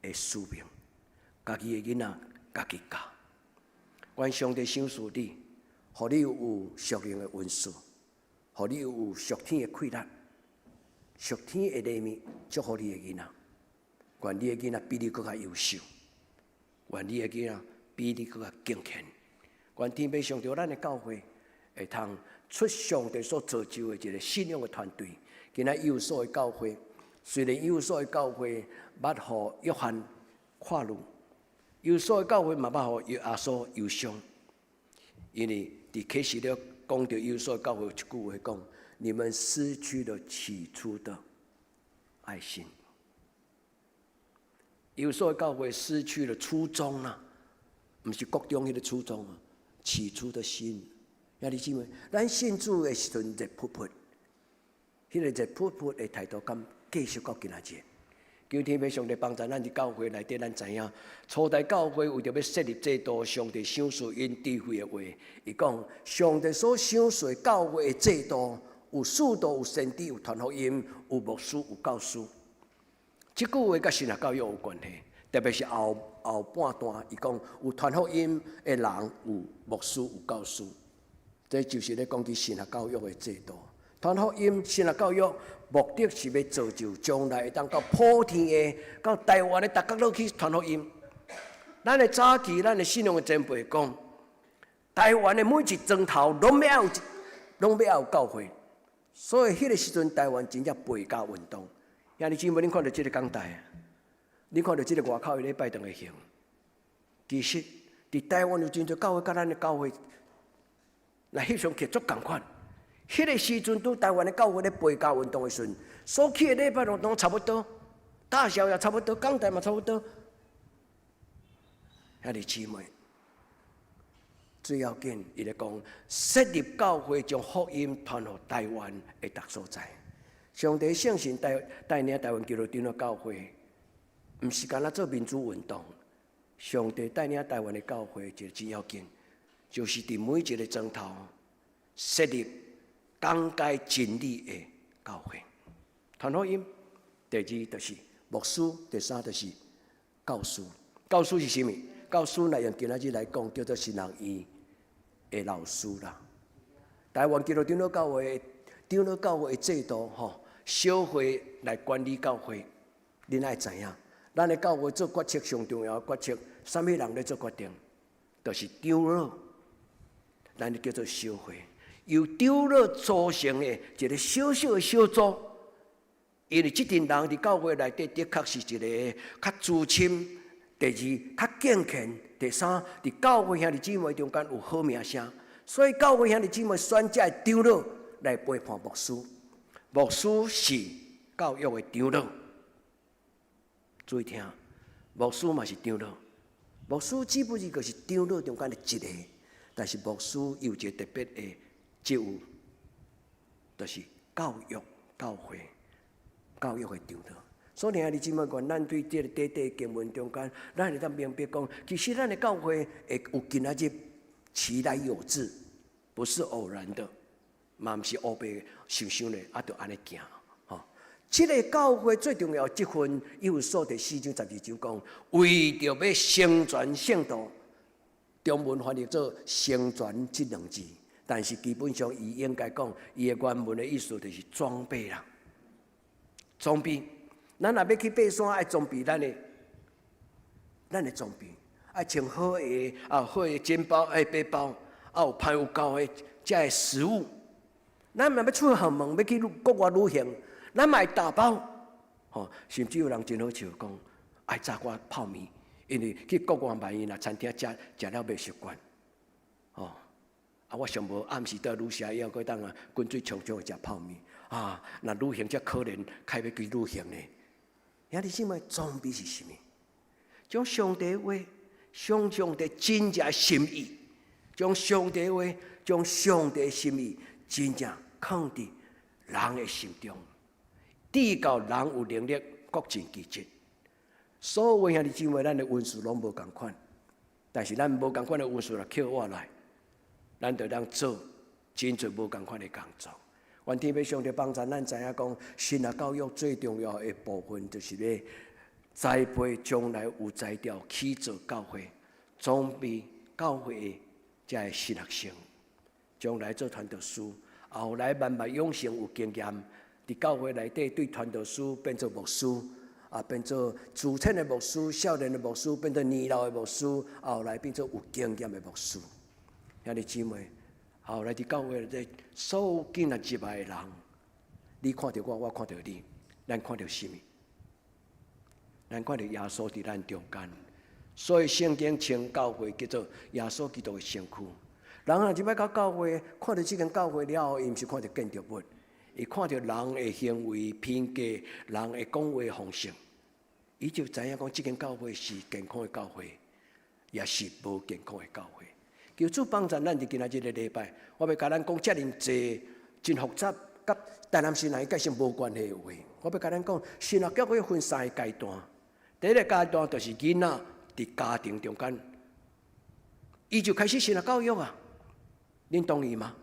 的使命，家己的囡仔家己教。願上帝賞賜你，予你有屬靈的恩賜，予你有屬天的氣力、屬天的禮物，祝福你的囡仔。願你的囡仔比你閣較優秀，願你的囡仔比你閣較敬虔。願天父上帝咱的教會會通出上帝所造就的一個信仰的團隊。今仔以弗所的教會，雖然以弗所的教會捌予約翰看怒，以弗所的教會嘛捌予耶穌憂傷，因為佇啟示錄講著以弗所的教會有一句話講：你們失去了起初的愛心。以弗所的教會失去了初衷啦，毋是國中彼個初衷啊，起初的心。兄弟姊妹，咱信主的時陣熱撲撲，彼個熱撲撲的態度，敢繼續到今仔日？求天父上帝幫助咱佇教會內底，咱知影初代教會為著欲設立制度，上帝賞賜𪜶智慧的話，伊講上帝所賞賜教會的制度，有使徒、有先知、有傳福音、有牧師、有教師。這句話佮神學教育有關係，特別是後後半段，伊講有傳福音的人，有牧師、有教師，這就是咧講起神學教育的制度。傳福音、神學教育目的是欲造就將來會當到普天的、到台灣的逐角落去傳福音。咱的早期，咱的信仰的前輩講，台灣的每一莊頭攏欲有，攏欲有教會。所以彼個時陣，台灣真正背教運動。兄弟姊妹，恁看著這个講台，恁看著這个外口禮拜堂的形，其實佇台灣有真濟教會，佮咱的教會來翕相起足仝款。彼個時陣，拄台灣的教會咧背教運動的時陣，所起的禮拜堂攏差不多，大小也差不多，講台嘛差不多。兄弟姊妹，最要緊，伊咧講設立教會，將福音傳予台灣的逐所在。上帝聖神帶帶領台灣基督長老教會，毋是干焦做民主運動。上帝帶領台灣的教會，一個真要緊，就是佇每一個莊頭設立講解真理的教會。傳福音，第二就是牧師，第三就是教師。教師是啥物？教師若用今仔日來講，叫做神學院的老師啦。台灣基督長老教會長老教會的制度吼，小會來管理教會，恁愛知影？咱的教會做決策上重要的決策，啥物人咧做決定？就是長老，咱就叫做小會，由長老組成的一個小小的小組。因為這陣人佇教會內底的確是一個較資深，第二較敬虔，第三佇教會兄弟姊妹中間有好名聲，所以教會兄弟姊妹選這个長老來陪伴牧師。牧師是教育的長老，注意聽，牧師嘛是長老，牧師只不過是長老中間的一個，但是牧師有一個特別的職務，就是教育教會、教育的長老。所以兄弟姊妹講，咱對這个短短經文中間，咱會當明白講，其實咱的教會會有今仔日其來有自，不是偶然的，嘛毋是烏白想想咧，啊，就按呢行。吼，這个教會最重要這份，以弗所第四章十二章講，為著欲成全聖徒，中文翻譯做成全這兩字，但是基本上伊應該講，伊的原文的意思就是裝備啦，裝備。咱若欲去爬山，愛裝備咱的裝備，愛穿好的啊，好的肩包、愛背包，啊有芳有夠的這个食物。咱若欲出校門，欲去國外旅行，咱嘛會打包，吼，甚至有人真好笑講，愛炸寡泡麵，因為去國外萬一若餐廳食食了袂習慣，吼，啊，我上無暗時到旅社以後，閣當啊滾水沖沖食泡麵，啊，若旅行才可憐，較欲去旅行呢。兄弟姊妹，裝備是啥物？將上帝話，將上帝真正心意，將上帝話，將上帝心意，真正囥佇人的心中，直到人有能力各盡其職。所有兄弟姊妹，咱的恩賜攏無仝款，但是咱無仝款的恩賜若捡我來，咱就當做真濟無仝款的工作。願天父上帝幫助咱知影講，神學教育最重要的部分，就是咧栽培將來有才調去做教會、裝備教會的這个神學生，將來做傳道師，後來慢慢養成有經驗，佇教會內底對傳道師變做牧師，啊，變做資淺的牧師、少年的牧師，變做年老的牧師，後來變做有經驗的牧師。兄弟姊妹，後來佇教會內底，所有進來入來的人，你看著我，我看著你，咱看著啥物？咱看著耶穌佇咱中間。所以聖經稱教會叫做耶穌基督的身軀。人若入來到教會，看著這間教會了後，伊毋是看著建築物，伊看著人的行為品格、人的講話方式，伊就知影講這間教會是健康的教會，抑是無健康的教會。求主幫助咱佇今仔這个禮拜，我欲共咱講遮爾濟真複雜，佮台南神學院介紹無關係的話。我欲共咱講，神學教育分三个階段。第一个階段就是囡仔佇家庭中間，伊就開始神學教育啊。恁同意嗎？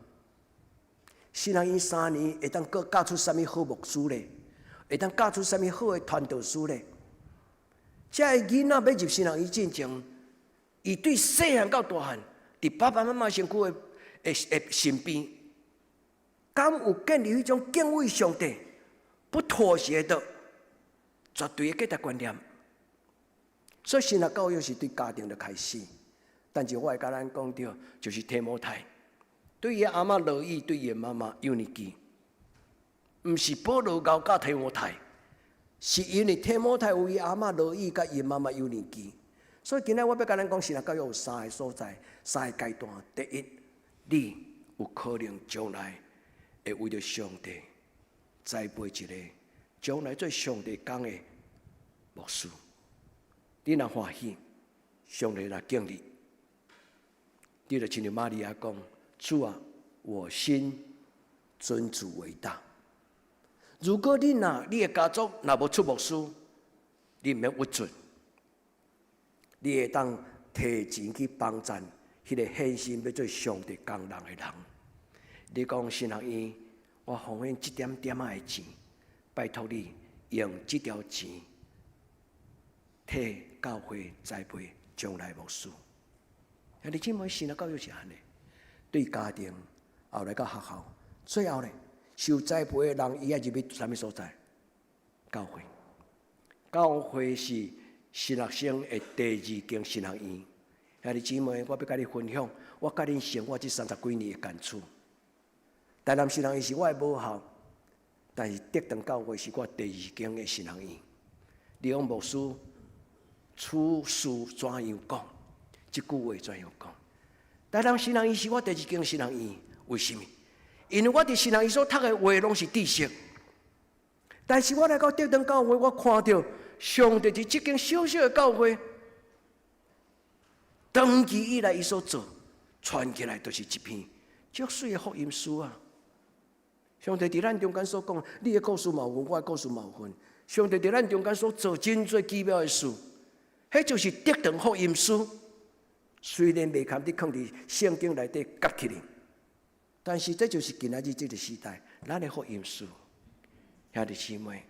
神學院3年會當閣教出啥物好牧師咧？會當教出啥物好的傳道師咧？這个囡仔欲入神學院進前，伊對細漢到大漢，佇爸爸媽媽身軀的身邊，敢有建立彼種敬畏上帝、不妥協的絕對的價值觀念？所以神學教育是對家庭的開始。但是我會共咱講著，就是提摩太對伊阿嬤羅以，對伊媽媽友尼基，毋是保羅𠢕佮提摩太，是因為提摩太有伊阿嬤羅以佮伊媽媽友尼基。所以今仔我欲共咱講，神學教育有三个所在，三个階段。第一，你有可能將來會為著上帝栽培一个將來做上帝工的牧師。你若歡喜，上帝若敬你，你就親像瑪利亞講：主啊，我心尊主為大。如果你若你的家族若無出牧師，你毋免屈尊，你會當提錢去幫贊彼個獻身欲做上帝工人的人。你講神學院，我奉獻這點點仔的錢，拜託你用這條錢替教會栽培將來牧師。兄弟姊妹，神學教育是按呢，對家庭，後來到學校，最後咧，受栽培的人，伊愛入去啥物所在？教會。教會是神學生的第二間神學院。兄弟姊妹，我欲共你分享，我佮恁生活這三十幾年的感觸。台南神學院是我的母校，但是德堂教會是我第二間的神學院。李勇牧師處事怎樣講？這句話怎樣講？台南神學院是我第二間神學院，為什麼？因為我佇神學院所讀的話攏是知識，但是我來到德堂教會，我看著上帝佇這間小小的教會，長期以來伊所做，傳起來就是一篇足媠的福音書啊！上帝佇咱中間所講，你的故事嘛有份，我的故事嘛有份。上帝佇咱中間所做真濟奇妙的事，彼就是德堂福音書。雖然袂堪佇囥佇聖經內底夾起來，但是這就是今仔日這个時代，咱的福音書。兄弟姊妹，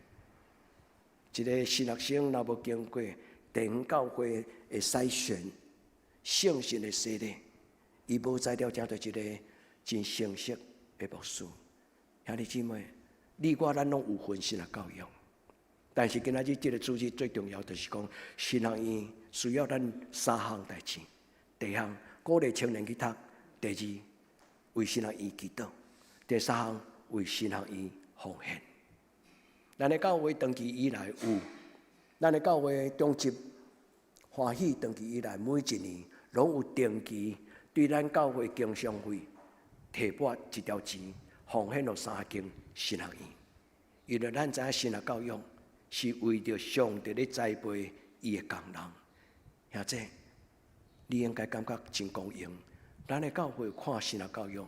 一个神學生若無經過地方教會的篩選、聖神的洗禮，伊無才調成做一个真成熟的牧師。兄弟姊妹，你我咱攏有份神學教育，但是今仔日這个主日最重要就是講，神學院需要咱三項代誌。第一項，鼓勵青年去讀；第二，為神學院祈禱；第三項，為神學院奉獻。咱的教會長期以來有，咱的教會中集歡喜長期以來每一年攏有定期對咱教會經常費提撥一條錢，奉獻予三間神學院。因為咱知影神學教育是為著上帝咧栽培伊的工人，兄弟，你應該感覺真光榮。咱的教會看神學教育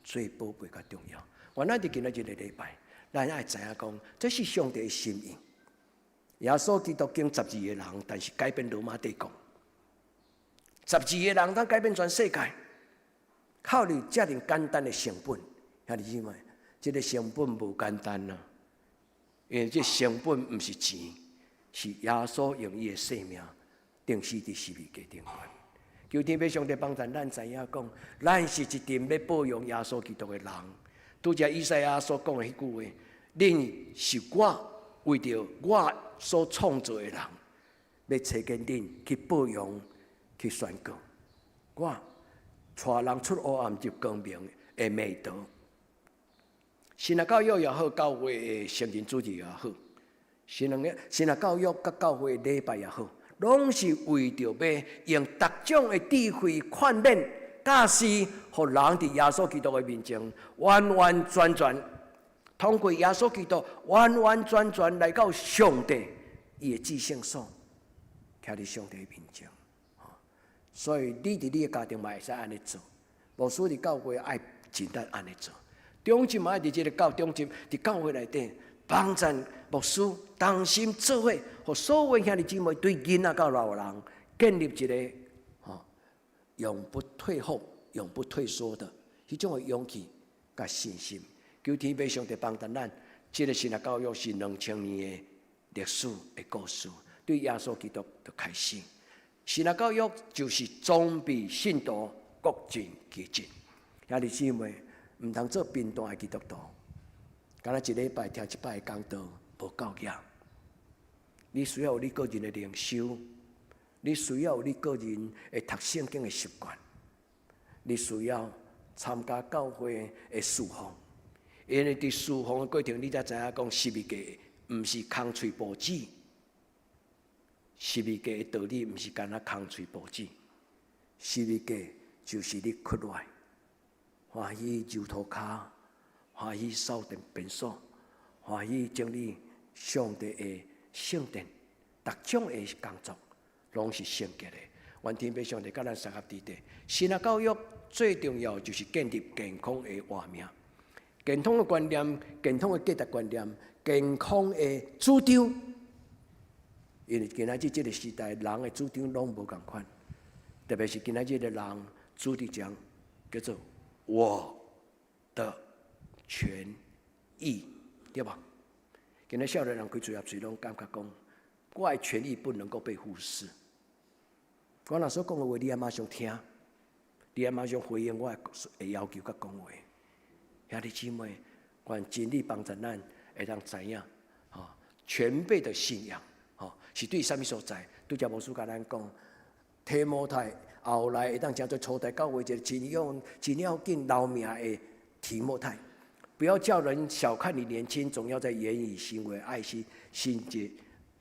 最寶貝佮重要。原來佇今仔日這个禮拜，咱愛知影講，這是上帝的心意。耶穌基督揀十二个人，但是改變羅馬帝國。十二个人通改變全世界，靠著遮爾簡單的成本，兄弟姊妹，這个成本無簡單啊！因為這成本毋是錢，是耶穌用伊的性命釘死佇十字架頂懸。求天父上帝幫助咱知影講，咱是一陣欲報揚耶穌基督的人。拄才以賽亞所講的彼句話，恁是我為著我所創造的人，欲差遣恁去報揚、去宣告。我帶人出黑暗入光明的美德。神學教育也好，教會的成人主日也好，神學教育佮教會禮拜也好，攏是為著欲用各種的智慧勸勉、教示，予人佇耶穌基督的面前完完全全通過耶穌基督完完全全來到上帝伊的至聖所，徛佇上帝的面前。所以你佇你的家庭嘛會使按呢做，牧師佇教會愛盡力按呢做。中集嘛愛佇這个教中集佇教會內底幫贊牧師同心做伙，予所有兄弟姊妹對囡仔到老人建立一个永不退後、永不退縮的彼種的勇氣佮信心。求天父上帝幫助咱，這个神學教育是2000年的歷史的故事，對耶穌基督的開始。神學教育就是裝備信徒各盡其職。兄弟姊妹，毋通做貧惰的基督徒，敢若一禮拜聽一擺講道無夠額。你需要有你個人的靈修，你需要有你個人的讀聖經的習慣，你需要參加教會的事奉，因為佇事奉的過程，你才知影講十字架毋是空喙報紙，十字架的道理毋是干焦空喙報紙，十字架就是你屈落來，歡喜揉塗跤，歡喜掃電便所，歡喜整理上帝的聖殿，逐種的工作攏是聖潔的。願天父上帝佮咱相合佇底。神學教育最重要就是建立健康的活命、健康的觀念、健康的價值觀念、健康的主張。因為今仔日這個時代，人的主張攏無仝款，特別是今仔日的人主張叫做我的權益，對吧？今仔少年人開喙合喙攏感覺講，我的權益不能夠被忽視。我若所講的話，你愛馬上聽，你愛馬上回應我的要求佮講話。兄弟姊妹，願真理幫助咱會當知影，吼，全備的信仰，吼，是對啥物所在？拄才牧師共咱講，提摩太後來會當成做初代教會一個真用、真要緊留名的提摩太。不要叫人小看你年輕，總要在言語、行為、愛心、信潔、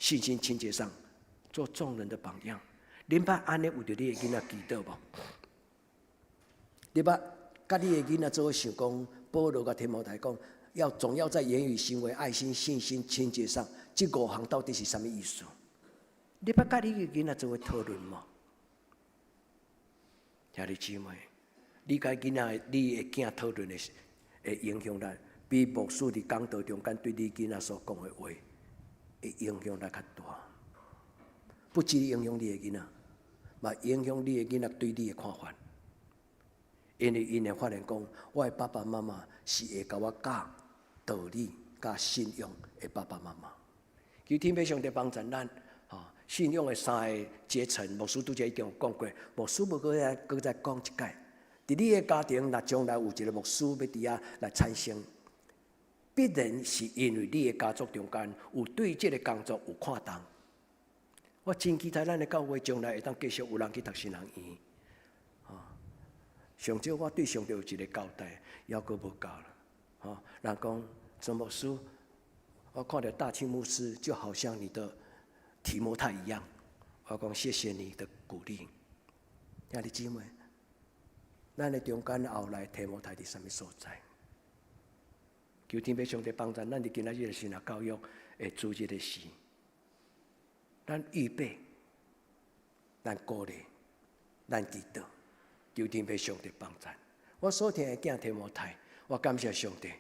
信心、清潔上做眾人的榜樣。恁捌按呢為著你的囡仔祈禱無？你捌佮你的囡仔做伙想講，保羅佮提摩太講，要總要在言語、行為、愛心、信心、清潔上，這五項到底是啥物意思？你捌佮你的囡仔做伙討論無？兄弟姊妹，你佮囡仔、你的囝討論的的影響力，比牧師佇講道中間對你囡仔所講的話，會影響力較大。不只影響你的囡仔，嘛影響你的囡仔對你的看法。因為𪜶會發現講，我的爸爸媽媽是會共我教道理、教信仰的爸爸媽媽。求天父上帝幫助咱，吼，信仰的三個階層，牧師拄才已經有講過，牧師欲閣再閣再講一擺。佇你的家庭，若將來有一個牧師欲佇遐來產生，必然是因為你的家族中間有對這個工作有看重。我真期待咱的教會將來會當繼續有人去讀神學院。上少我對上帝有一個交代，猶閣無夠啦。吼，人講曾牧師，我看著大慶牧師就好像你的提摩太一樣。我講謝謝你的鼓勵。兄弟姊妹，咱的中間後來提摩太佇啥物所在？求天父上帝幫助咱佇今仔日的神學教育會主日的時，咱預備，咱鼓勵，咱祈禱，求天父上帝幫助。我所疼的囝提摩太，我感謝上帝，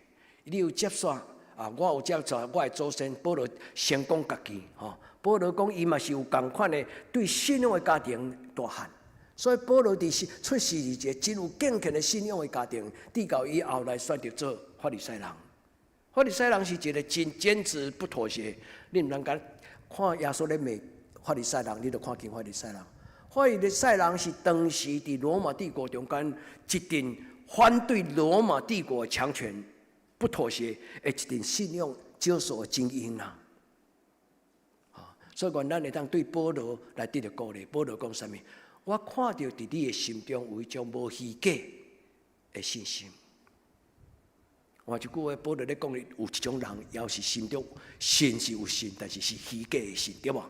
你有接續啊，我有接續我的祖先保羅先講家己吼。保羅講伊嘛是有仝款的對信仰的家庭大漢，所以保羅佇出世佇一個真有敬虔的信仰的家庭，直到伊後來選擇做法利賽人。法利賽人是一個真堅持不妥協，你毋通共看耶穌咧罵法利賽人，你就看輕法利賽人。法利賽人是當時佇羅馬帝國中間一陣反對羅馬帝國強權、不妥協的一陣信仰少數的精英啦。所以講，咱會當對保羅來得著鼓勵。保羅講啥物？我看著佇你的心中有一種無虛假的信心。換一句話，保羅咧講，有一種人，猶是心中信是有信，但是是虛假的信，對無？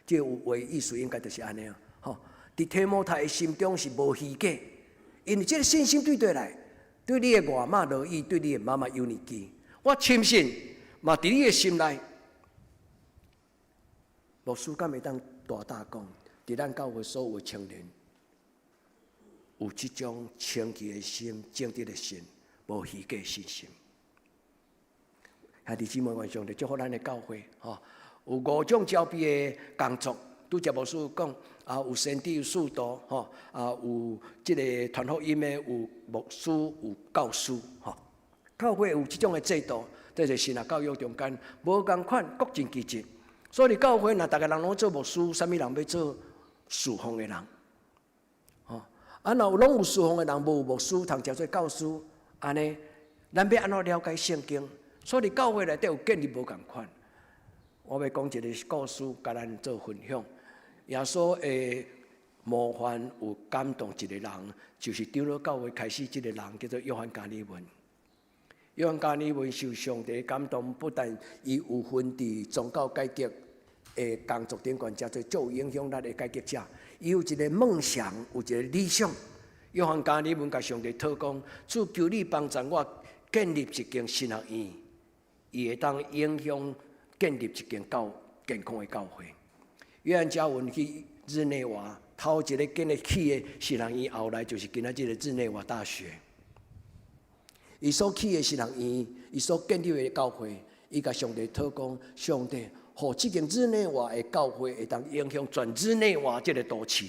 這個話意思應該就是按呢啊。吼，佇提摩太的心中是無虛假，因為這個信心對佗來，對你的外媽羅以，對你的媽媽友尼基，我深信嘛，佇你的心內，牧師敢會當大膽講，佇咱教會所有的青年，有這種清潔的心、正直的心、無虛假的信心。兄弟姊妹，願上帝祝福咱的教會，吼，有五種招聘的工作。拄才牧師講啊，有先知、有使徒，吼啊，有這個傳福音的，有牧師、有教師，吼。教會有這種的制度，這是神學教育中間無仝款，各盡其職。所以教會若逐个人攏做牧師，啥物人欲做事奉的人？吼，啊，若有攏有事奉的人，無牧師通誠做教師，按呢，咱欲按怎了解聖經？所以教會內底有建立無仝款。我欲講一個故事，共咱做分享。耶穌的模範有感動一個人，就是長老教會開始這個人叫做約翰加爾文。約翰加爾文受上帝感動，不但伊有份佇宗教改革的工作頂懸，成做足有影響力的改革者。伊有一個夢想，有一個理想。約翰加爾文共上帝禱講：主，求你幫助我建立一間神學院，伊會當影響建立一間教健康的教會。約翰加爾文去日內瓦，頭一個建立起的神學院，後來就是今仔這個日內瓦大學。伊所起的神學院，伊所建立的教會，伊共上帝禱講：上帝，予這間日內瓦的教會會當影響全日內瓦這個都市，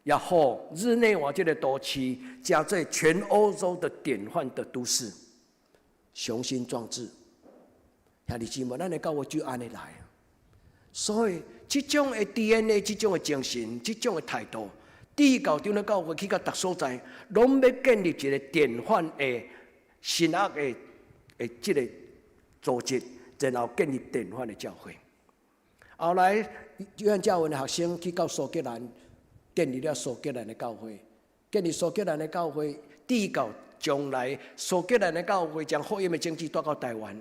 也予日內瓦這個都市成做全歐洲的典範的都市。雄心壯志，兄弟姊妹，咱的教會就按呢來。所以，這種的 DNA、這種的精神、這種的態度，直到長老教會去到逐所在，攏欲建立一個典範的神學的這個組織，然後建立典範的教會。後來，約翰加爾文的學生去到蘇格蘭，建立了蘇格蘭的教會，建立蘇格蘭的教會，直到將來蘇格蘭的教會將福音的種子帶到台灣。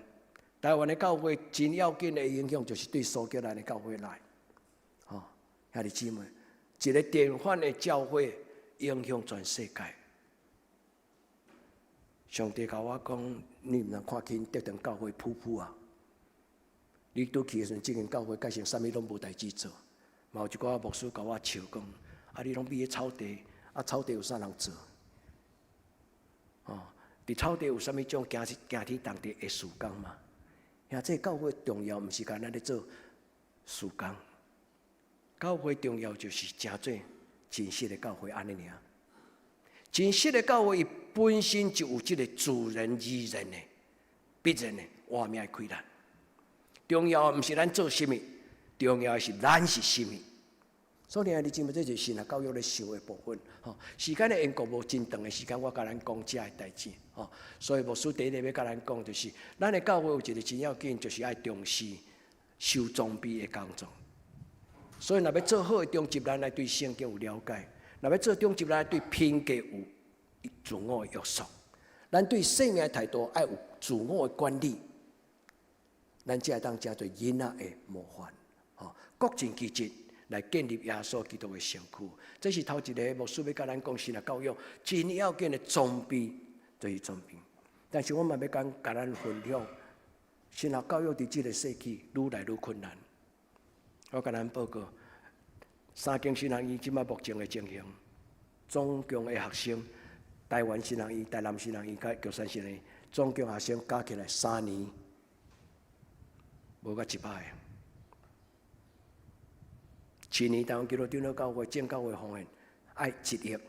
台灣的教會真要緊的影響，就是對蘇格蘭的教會來。吼，兄弟姊妹，一個典範的教會影響全世界。上帝共我講，你毋通看輕竹長教會普普啊！你拄去的時陣，這間教會蓋成啥物攏無代誌做。嘛有一寡牧師共我笑講：啊，你攏覕咧草地，啊，草地有啥人做？哦，佇草地有啥物種驚驚天動地的事工嗎？兄，這教會重要，毋是干焦咧做事工。教會重要就是成做真實的教會按呢爾。真實的教會，伊本身就有這個自然而然的必然的活命的氣力。重要毋是咱做啥物，重要的是咱是啥物。所以，你知無？這就是神學教育咧想的部分。吼，時間的緣故無真長的時間，我共咱講這的代誌。吼，所以牧師第一個欲共咱講，就是咱的教會有一個真要緊，就是愛重視修裝備的工作。所以，若欲做好的長執，咱愛對聖經有了解；若欲做長執，咱愛對品格有自我的約束。咱對生命的態度愛有自我的管理，咱才會當成做囡仔的模範。吼，各盡其職來建立耶穌基督的身軀。這是頭一個牧師欲共咱講神學教育真要緊的裝備，就是裝備。但是我嘛欲講，共咱分享，神學教育佇這個世紀愈來愈困難。我共咱報告，三間神學院這擺目前的情形，總共的學生，台灣神學院、台南神學院、佮玉山神學院，總共學生加起來3年，無到100個。一年台灣基督長老教會正教會奉獻愛1億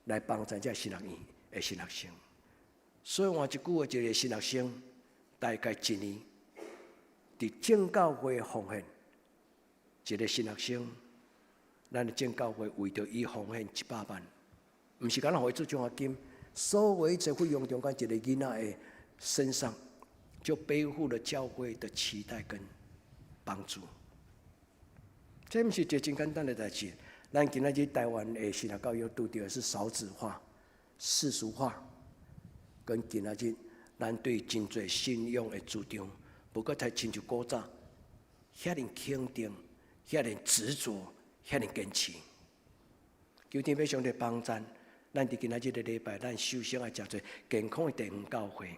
來幫助這神學院的神學生。所以換一句話，一個神學生大概一年，佇正教會奉獻，一個神學生，咱的正教會為著伊奉獻100萬，毋是干焦予伊做獎學金，所有一切費用中間一個囡仔的身上，就背負了教會的期待跟幫助。這毋是一個真簡單的代誌。咱今仔日台灣的神學教育拄著的是少子化、世俗化，跟今仔日咱對真濟信仰的主張，無閣再親像古早遐爾肯定、遐爾執著、遐爾堅持。求天父上帝幫贊，咱佇今仔日個禮拜，咱首先愛成做健康的地方教會。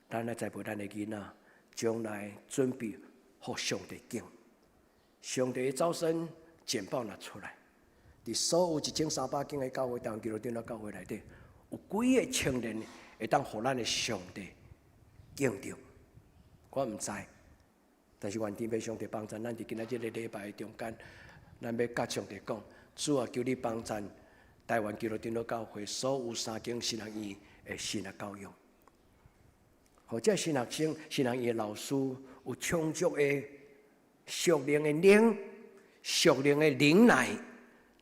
咱來栽培咱的囡仔，將來準備予上帝揀。上帝的招生簡報若出來，佇所有1300間的教會，台灣基督長老教會內底，有幾个青年會當予咱的上帝揀著？我毋知，但是願天父上帝幫贊咱佇今仔這個禮拜的中間，咱欲佮上帝講，主啊，求你幫贊台灣基督長老教會所有三間神學院的神學教育，予這神學生、神學院的老師有充足的屬靈的靈、屬靈的靈奶，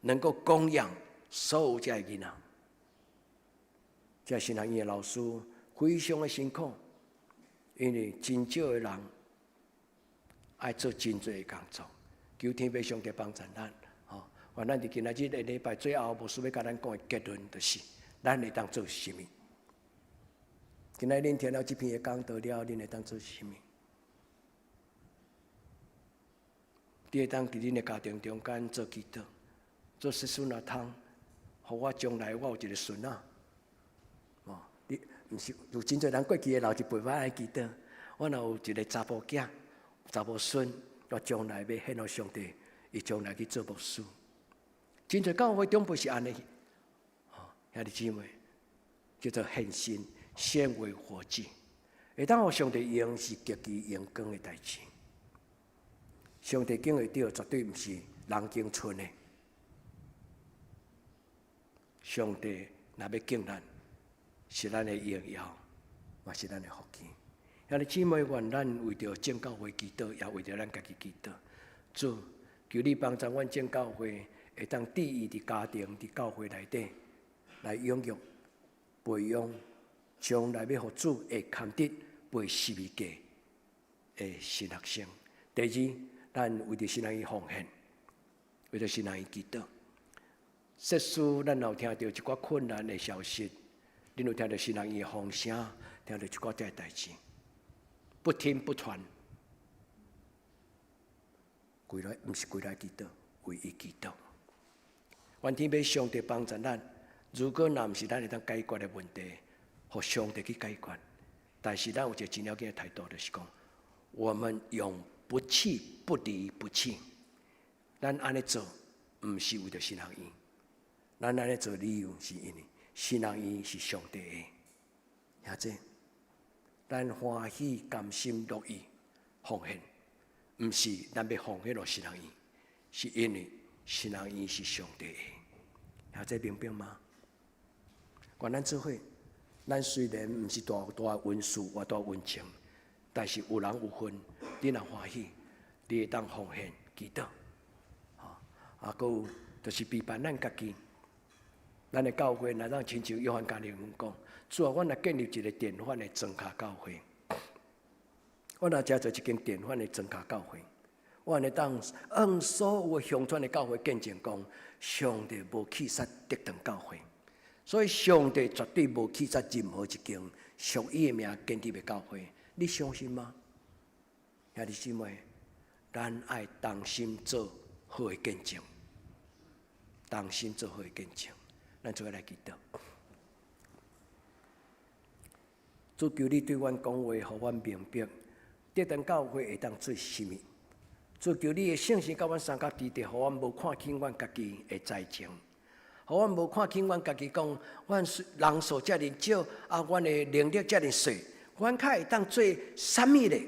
能夠供養所有這个囡仔。這神學院的老師非常的辛苦，因為真少的人愛做真濟的工作。求天父上帝幫助咱，吼！願咱佇今仔日的禮拜最後，牧師欲共咱講的結論，就是咱會當做啥物？今仔日恁聽了這篇的講道了，恁會當做啥物？你會當佇恁的家庭中間做祈禱，做說孫仔通，予我將來我有一个孫仔。哦，你毋是有真濟人過去的老一輩捌按呢祈禱，我若有一个查埔囝、查某孫，我將來欲獻予上帝，伊將來去做牧師。真濟教會長輩是按呢，哦，兄弟姊妹，叫做獻身，先為火祭，會當予上帝用是極其榮光的代誌。上帝揀會著，絕對毋是人間賰的。上帝若欲揀咱，是咱的榮耀，嘛是咱的福氣。兄弟姊妹，願咱為著眾教會祈禱，也為著咱家己祈禱。主，求你幫助阮眾教會，會當致意佇家庭、佇教會內底來養育、培養，將來欲予主會堪得背十字架的神學生。第二，咱為著神學院奉獻，為著神學院祈禱。說書，咱有聽著一寡困難的消息，恁有聽著神學院的風聲，聽著一寡這个代誌，不聽不傳，規來毋是規來祈禱，為伊祈禱。願天父上帝幫助咱，如果若毋是咱會當解決的問題，予上帝去解決。但是咱有一个真要緊的態度，就是講，我們永不棄、不離不棄。咱按呢做，毋是為著神學院。咱按呢做理由是因為神學院是上帝的，兄弟，咱歡喜甘心樂意奉獻，毋是咱欲奉獻予神學院，是因為神學院是上帝的，兄弟明白嗎？願咱做伙，咱雖然毋是大大恩賜、偌大恩情，但是有人有份，你若歡喜，你會當奉獻祈禱，啊，閣有就是陪伴咱家己。咱的教會若當親像約翰加爾文講，主啊，阮若建立一个典範的莊跤教會，我若成做一間典範的莊跤教會，我會當向所有的鄉村的教會見證講，上帝無棄殺得堂教會，所以上帝絕對無棄殺任何一間屬伊的名建立的教會，你相信嗎？兄弟姊妹，咱愛同心做好的見證，同心做好的見證。咱做伙來祈禱。主求你對阮講話，予阮明白，得堂教會會當做啥物。主求你的聖神佮阮相佮佇佇，予阮無看輕阮家己的才情，予阮無看輕阮家己講，阮人數遮爾少，啊，阮的能力遮爾細，阮較會當做啥物咧？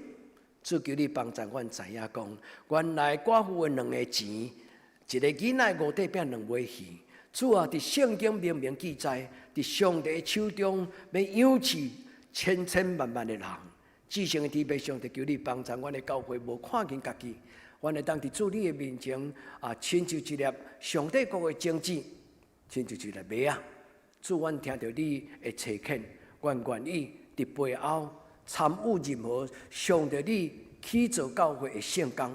主求你幫助阮知影講，原來寡婦的兩个錢，一个囡仔五塊餅兩尾魚。主啊，佇聖經明明記載，佇上帝的手中欲養飼千千萬萬的人。至聖的天父上帝，求你幫助阮的教會，無看輕家己，阮會當佇主你的面前啊，親像一粒上帝國的種子，親像一粒麥仔。主，阮聽著你的差遣，阮願意佇背後參與任何上帝你起造教會的聖工。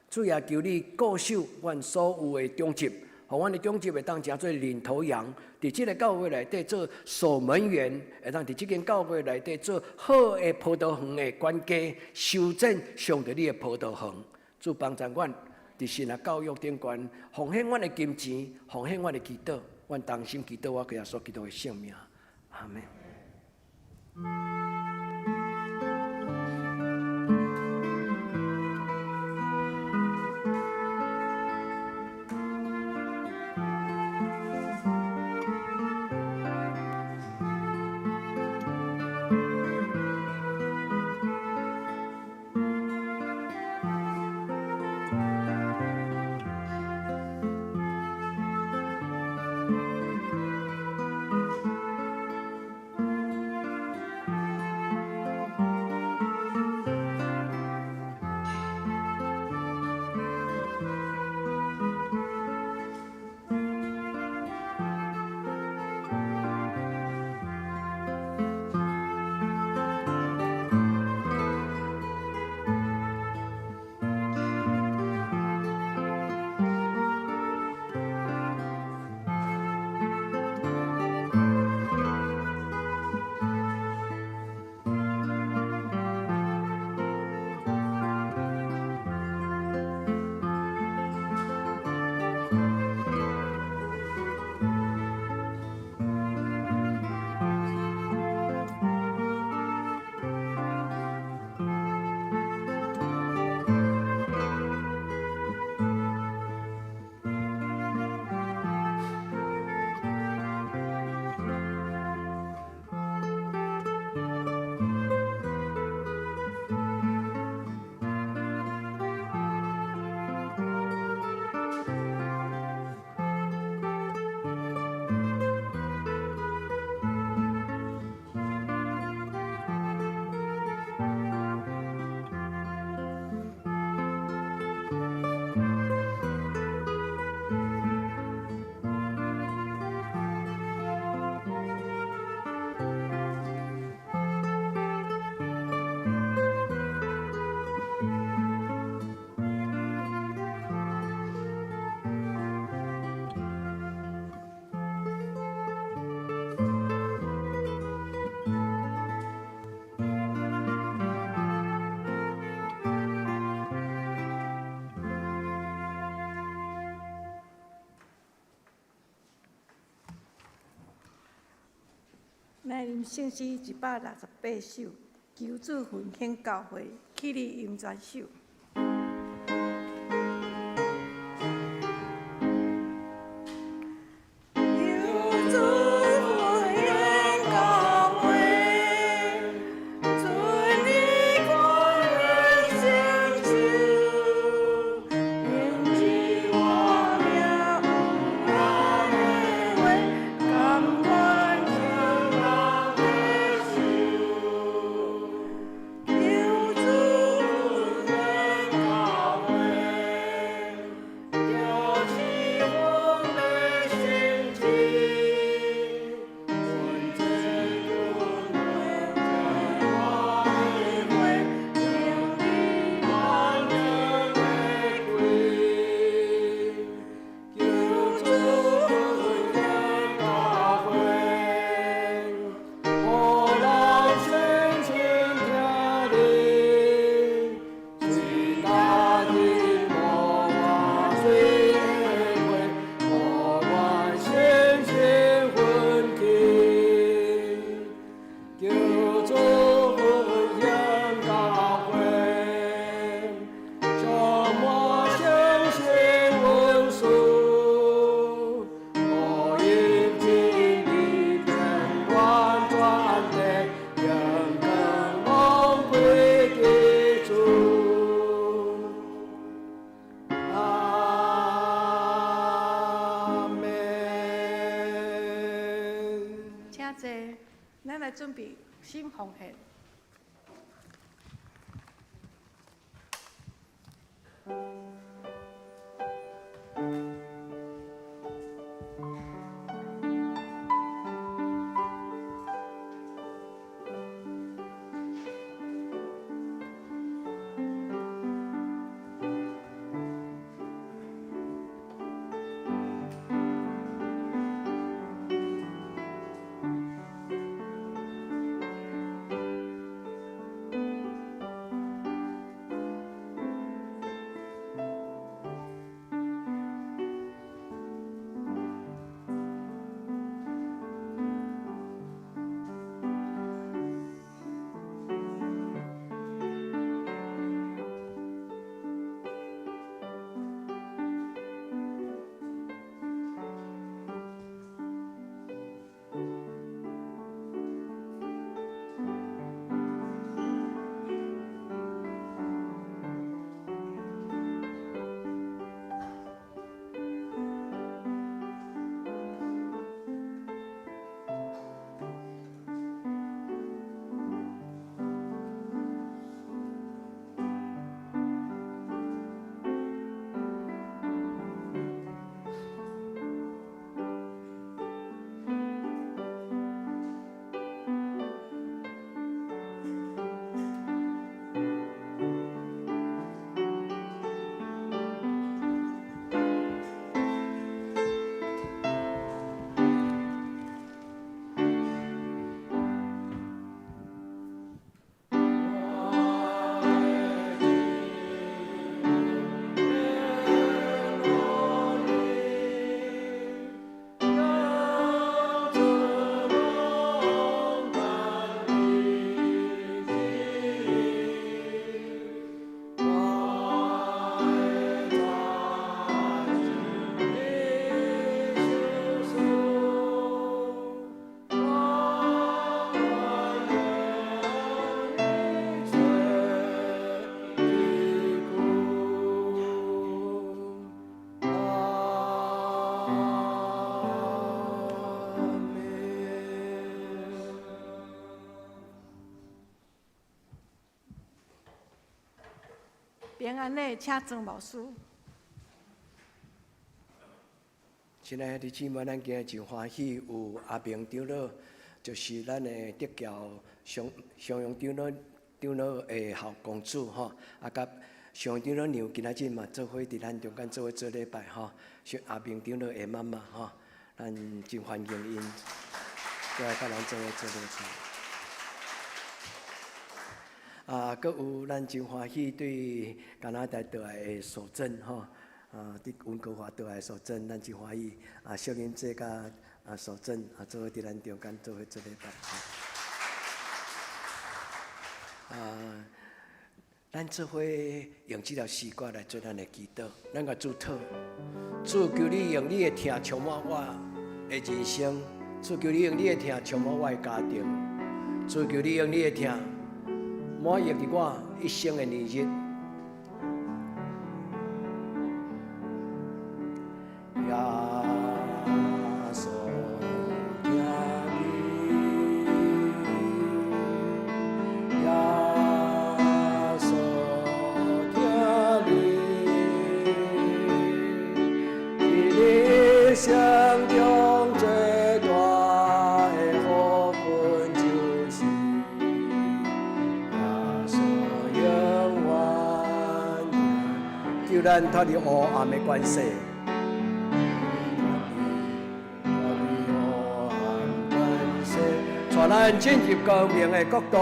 主也求你顧守阮所有的長執。予阮的長執會當成做領頭羊，佇這个教會內底做守門員，會當佇這間教會內底做好的葡萄園的管家，修剪上帝你的葡萄園。主幫助阮佇神學教育頂懸，奉獻阮的金錢，奉獻阮的祈禱，阮同心祈禱，我耶穌基督的聖名，阿們。咱吟聖詩168首，求主復興教會，起立吟全首。求主復興教會，準你看成就，用這活命有人的話，甘願牽人的手。求主復興教會，叫起阮的心志，阮這阮的話，用你完全的歸。求主復興教會，予人心情聽你，隨踏入無活水的溪，予阮心情奮起。求主復興教會，充滿信心恩賜，予因真理遍完全地，榮光攏歸給主。阿們。請坐，咱來準備心奉獻。平安的，請莊牧師。親愛的弟兄姊妹，咱今日真歡喜有阿明長老，就是咱的德僑雙雙陽長老長老的後公主吼，啊，佮雙陽長老娘今仔日嘛做伙佇咱中間做伙做禮拜吼，是阿明長老的媽媽吼，咱真歡迎𪜶過來佮咱做伙做禮拜。啊，閣有咱真歡喜對加拿大倒來的素貞吼，啊，佇溫哥華倒來的素貞，咱真歡喜。啊，小英姐佮啊，守正啊，做伙佇咱中間做伙做禮拜。啊，咱做伙用這條詩歌來做咱的祈禱，咱共主討，主求你用你的疼充滿我的人生，主求你用你的疼充滿我的家庭，主求你用你的疼滿溢佇我一生的年日。耶穌疼你，耶穌疼你，佇你一生中最大的福分就是耶穌永遠疼。求咱脫離黑暗的關係。帶咱進入光明的國度。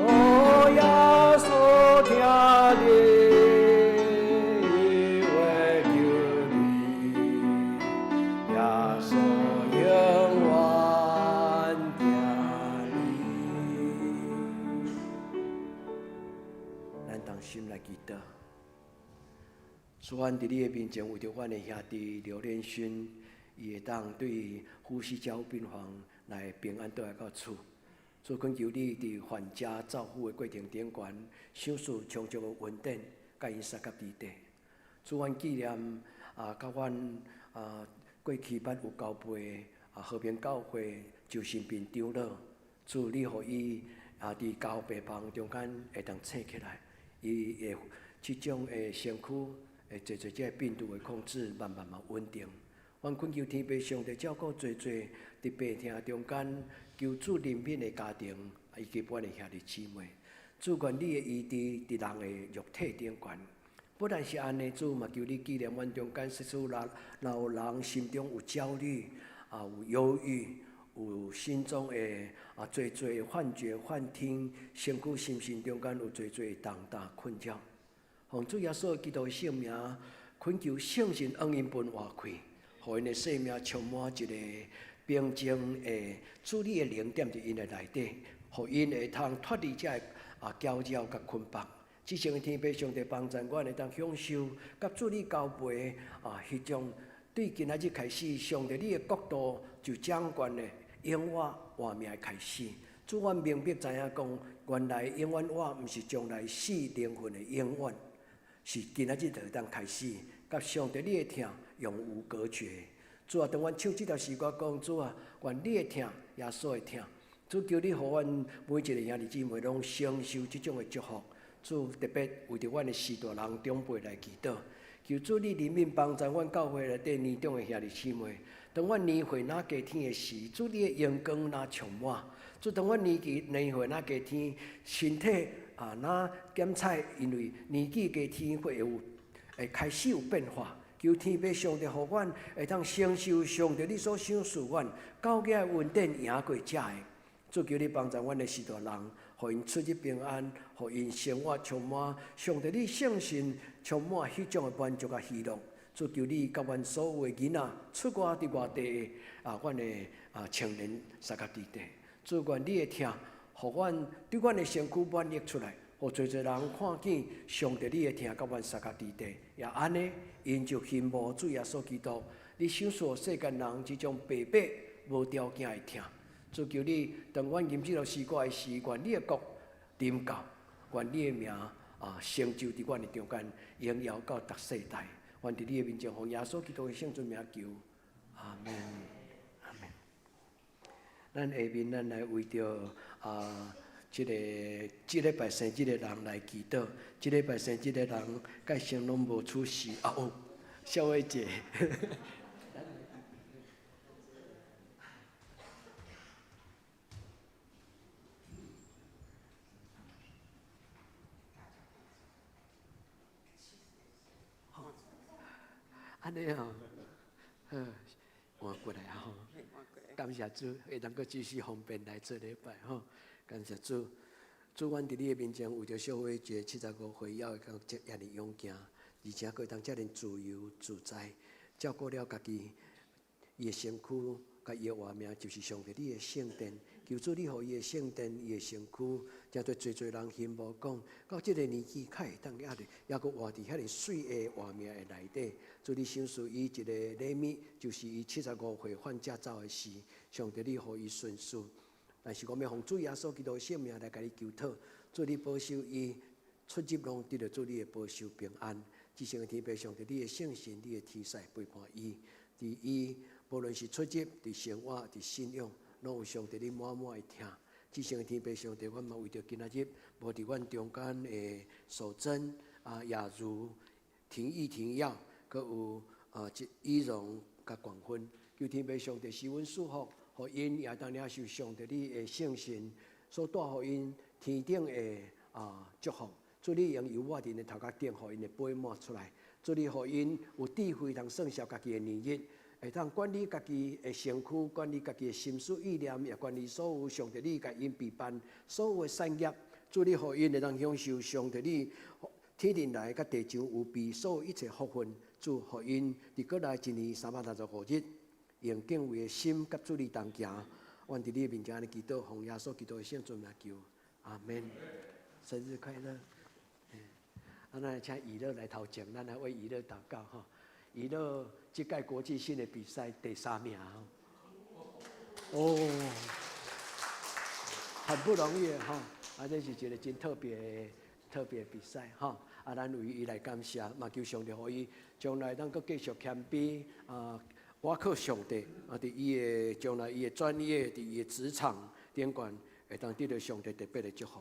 哦，耶穌疼你，伊會救你，耶穌永遠疼你。咱同心來祈禱。主，阮佇你的面前，為著阮的兄弟劉連勳，伊會當對呼吸加護病房來平安倒來到厝。主，懇求你佇患者照護的過程頂懸，賞賜充足的恩典，佮𪜶相佮佇底。主，阮紀念啊，佮阮啊過去捌有交陪啊和平教會周新平長老，主你予伊啊佇加護病房中間會當醒起來，伊會這種的身軀會濟濟這个病毒的控制慢慢嘛穩定。阮懇求天父上帝照顧濟濟佇病痛中間求主憐憫的家庭，以及阮的兄弟姊妹。主，願你的醫治佇人的肉體頂懸。不但是按呢，主嘛求你紀念阮中間，實處若若有人心中有焦慮，啊有憂鬱，有心中的啊濟濟幻覺、幻聽，身軀心神中間有濟濟重擔困擾。奉主耶穌基督的聖名，懇求聖神恩𪜶分活氣，予𪜶的生命充滿一個平靜的主你的靈踮佇𪜶的內底，予𪜶會通脫離這个啊攪擾佮捆綁。至聖的天父上帝幫助阮會當享受佮主你交陪啊，彼種對今仔日開始，上帝你的國度就掌權的永遠活命的開始。主，阮明白知影講，原來永遠活毋是將來死靈魂的永遠，是今仔日就會當開始，佮上帝你的疼永無隔絕。主啊，當阮唱這條詩歌講，主啊，願你的疼，耶穌的疼，主求你予阮每一个兄弟姊妹攏承受這種的祝福。主特別為著阮的序大人長輩來祈禱，求主你憐憫幫助阮教會內底年長的兄弟姊妹。當阮年歲若加添的時，主你的榮光若充滿；主當阮年紀年歲若加添，身體啊若檢測，因為年紀加添會有會開始有變化。求天父上帝予阮會當承受上帝你所賞賜阮高額的恩典，贏過這个。主求你幫助阮的序大人，予𪜶出入平安，予𪜶生活充滿上帝你聖神充滿彼種的滿足佮喜樂。主求你佮阮所有的囡仔出外佇外地的啊，阮的啊青年相佮佇底。主願你的疼，予阮對阮的身軀滿溢出來，予濟濟人看見上帝你的疼佮阮相佮佇底。也按呢，𪜶就羨慕主耶穌基督，你賞賜世間人這種白白無條件的疼。主求你，當阮吟這首詩歌的時，願你的國臨到，願你的名啊成就佇阮的中間，榮耀到逐世代。願佇你的面前，奉耶穌基督的聖尊名求，阿門，阿門。咱下面咱來為著啊，這个這禮拜生日的人來祈禱。這禮拜生日的人，蓋先攏無出席啊！哦，小偉姐。按呢吼，好，換過來吼。感謝主，會當閣繼續方便來做禮拜吼。感謝主，主，阮佇你的面前，為著小慧一个75歲，猶會當遮爾勇健，而且閣會當遮爾自由自在，照顧了家己，伊的身軀，佮伊的活命，就是上帝你的聖殿。求主你予伊的聖殿，伊的身軀，誠濟濟濟人羨慕講，到這个年紀，較會當猶猶閣活佇遐爾媠的活命的內底。主你賞賜伊一个禮物，就是伊75歲返家走的時，上帝你予伊順遂。但是我欲奉主耶穌基督的聖名來共你求討，主你保守伊出入攏得著主你的保守平安。至聖的天父上帝，你的聖神、你的天使陪伴伊，佇伊無論是出入、佇生活、佇信仰，攏有上帝你滿滿的疼。至聖的天父上帝，阮嘛為著今仔日無佇阮中間的守貞、啊雅如、廷義、廷耀，閣有啊這伊榮佮廣芬，求天父上帝賜阮祝福，予𪜶也當領受上帝你的聖神所帶予𪜶天頂的啊祝福。主你用油抹佇𪜶的頭殼頂，予𪜶會杯滿出來。主你予𪜶有智慧，通算數家己的年日，會當管理家己的身軀，管理家己的心思意念，也管理所有上帝你共𪜶備辦所有的產業。主你予𪜶會當享受上帝你天頂來佮地上有備所有一切福分。主予𪜶佇過來一年365日，用敬畏的心佮主你同行。阮佇你的面前按呢祈禱，奉耶穌基督的聖尊名求，阿門。生日快樂！啊，咱來請以樂來頭前，咱來為以樂禱告吼。以樂這屆國際性的比賽第三名，哦，很不容易吼。啊，這是一個真特別特別比賽吼。啊，咱為伊來感謝，嘛求上帝予伊將來當閣繼續謙卑啊，倚靠上帝啊，佇伊的將來伊的專業，佇伊的職場頂懸，會當得著上帝特別的祝福。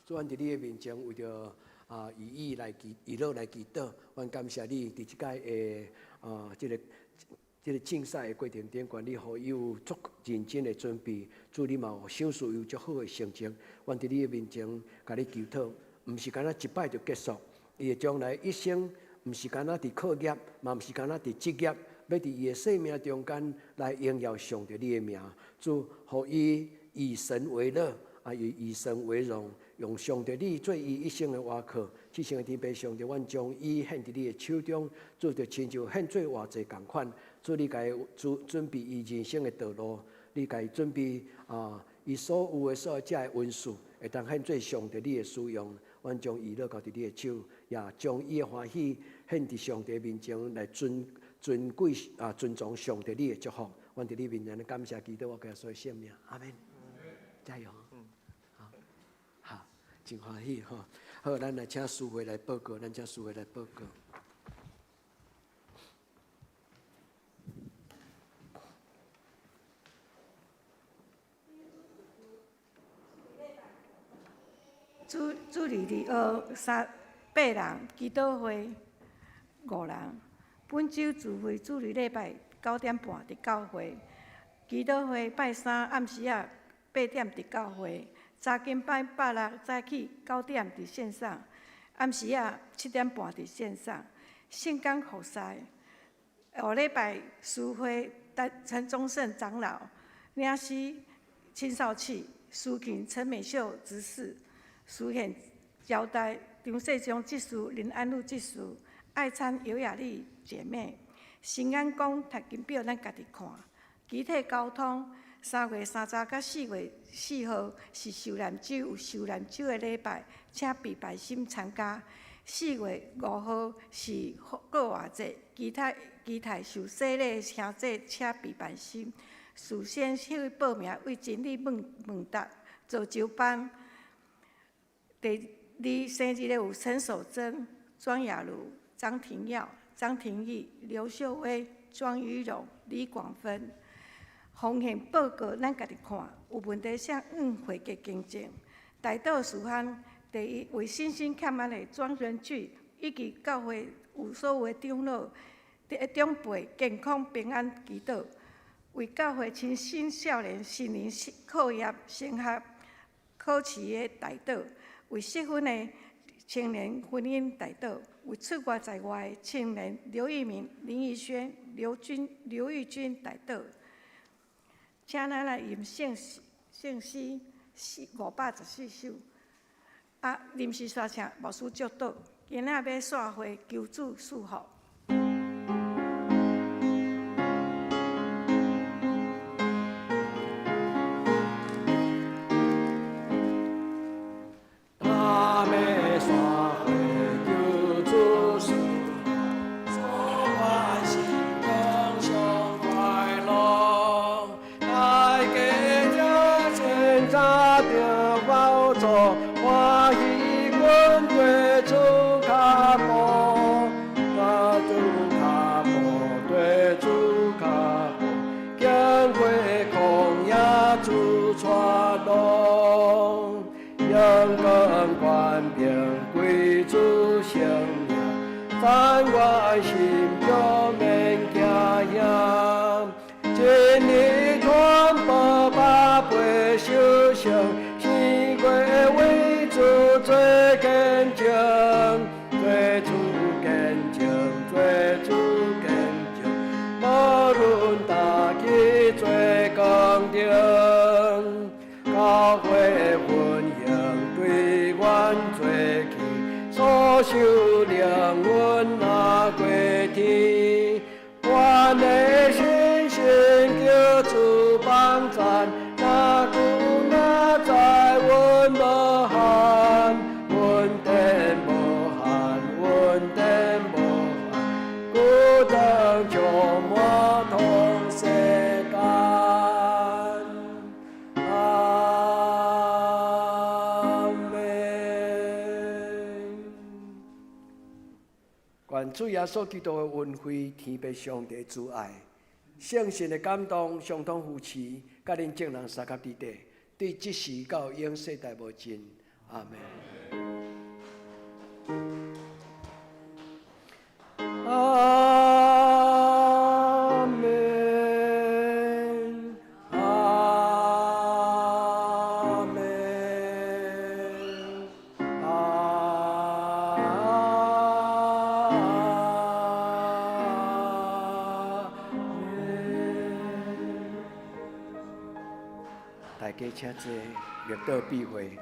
主，阮佇你的面前為著啊，以義來祈，以樂來祈禱，阮感謝你佇這屆的啊，這個競賽的過程頂懸，你予伊有足認真的準備，主你嘛有賞賜伊有足好的成績。阮佇你的面前共你求討，毋是干焦一擺就結束，伊的將來一生，毋是干焦佇課業，嘛毋是干焦佇職業，欲佇伊的生命中間來榮耀上帝你的名。主，予伊以神為樂，啊，以神為榮。用上帝你做伊一生的倚靠，至聖的天父上帝，阮將伊獻佇你的手中，主就親像獻做活祭仝款，主你共伊準備伊人生的道路，你共伊準備啊，伊所有的所有這的恩賜，會當獻做上帝你的使用。阮將伊樂交佇你的手，也將伊的歡喜獻佇上帝面前來尊尊貴啊尊崇上帝你的祝福。阮佇你面前感謝祈禱，我耶穌的聖名，阿門。加油！好，真歡喜吼。好，咱來請淑慧來報告，咱請淑慧來報告。主主日日学三八人，祈禱會五人。本週聚會主日禮拜9點半佇教會，祈禱會拜三暗時仔8點佇教會，查經班拜六早起9點佇線上，暗時仔7點半佇線上。聖工服侍，下禮拜司會陳忠勝長老，領詩青少契，司琴陳美秀執事，司獻交代張世忠執事林安祿執事，愛餐尤雅麗姐妹，新安講讀經表咱家己看，肢體溝通3月30佮4月4號是受難週，有受難週的禮拜，請備拜心參加。4月5號是復活節，其他受洗禮兄弟請備拜心，事先去報名為真理問問答做周班。第二生日的有陳守貞、莊雅茹、張廷耀、張廷義、劉秀威、莊玉榮、李廣芬。風險報告咱家己看，有問題請按會計更正。代禱事項，第一為信心欠滿的莊仁俊，以及教會有所有的長老、長輩健康平安祈禱。為教會青新少年新年課業升學考試的代禱，為適婚的青年婚姻代禱，為出國在外的青年劉玉明、林怡萱、劉君、劉玉君代禱。請咱來吟聖詩，聖詩514首。啊，臨時煞請牧師祝禱，今仔欲散會，求主賜福。大欲散會，求主賜福，所願心中上快樂。大家這千早定寶座，歡喜阮對主跤步，對主跤步，對主跤步，行過曠野主帶路。陽光權柄歸主聖名，但願心中免驚嚇。真理傳播百倍受賞，生活為主做見證，做主見證，做主見證，無論佗去做工場，教會奮興對阮做去，所受靈恩若過天，阮的信心求主幫贊，若久若在阮無憾，恩典無限，恩典無限，孤單充滿同世間。阿們。願主耶穌基督的恩惠、天父上帝慈愛、聖神的感動、相通扶持，佮恁眾人相佮佇底，對這時到永世代無盡。阿們。阿們，阿們，阿們。大家請坐，默禱閉會。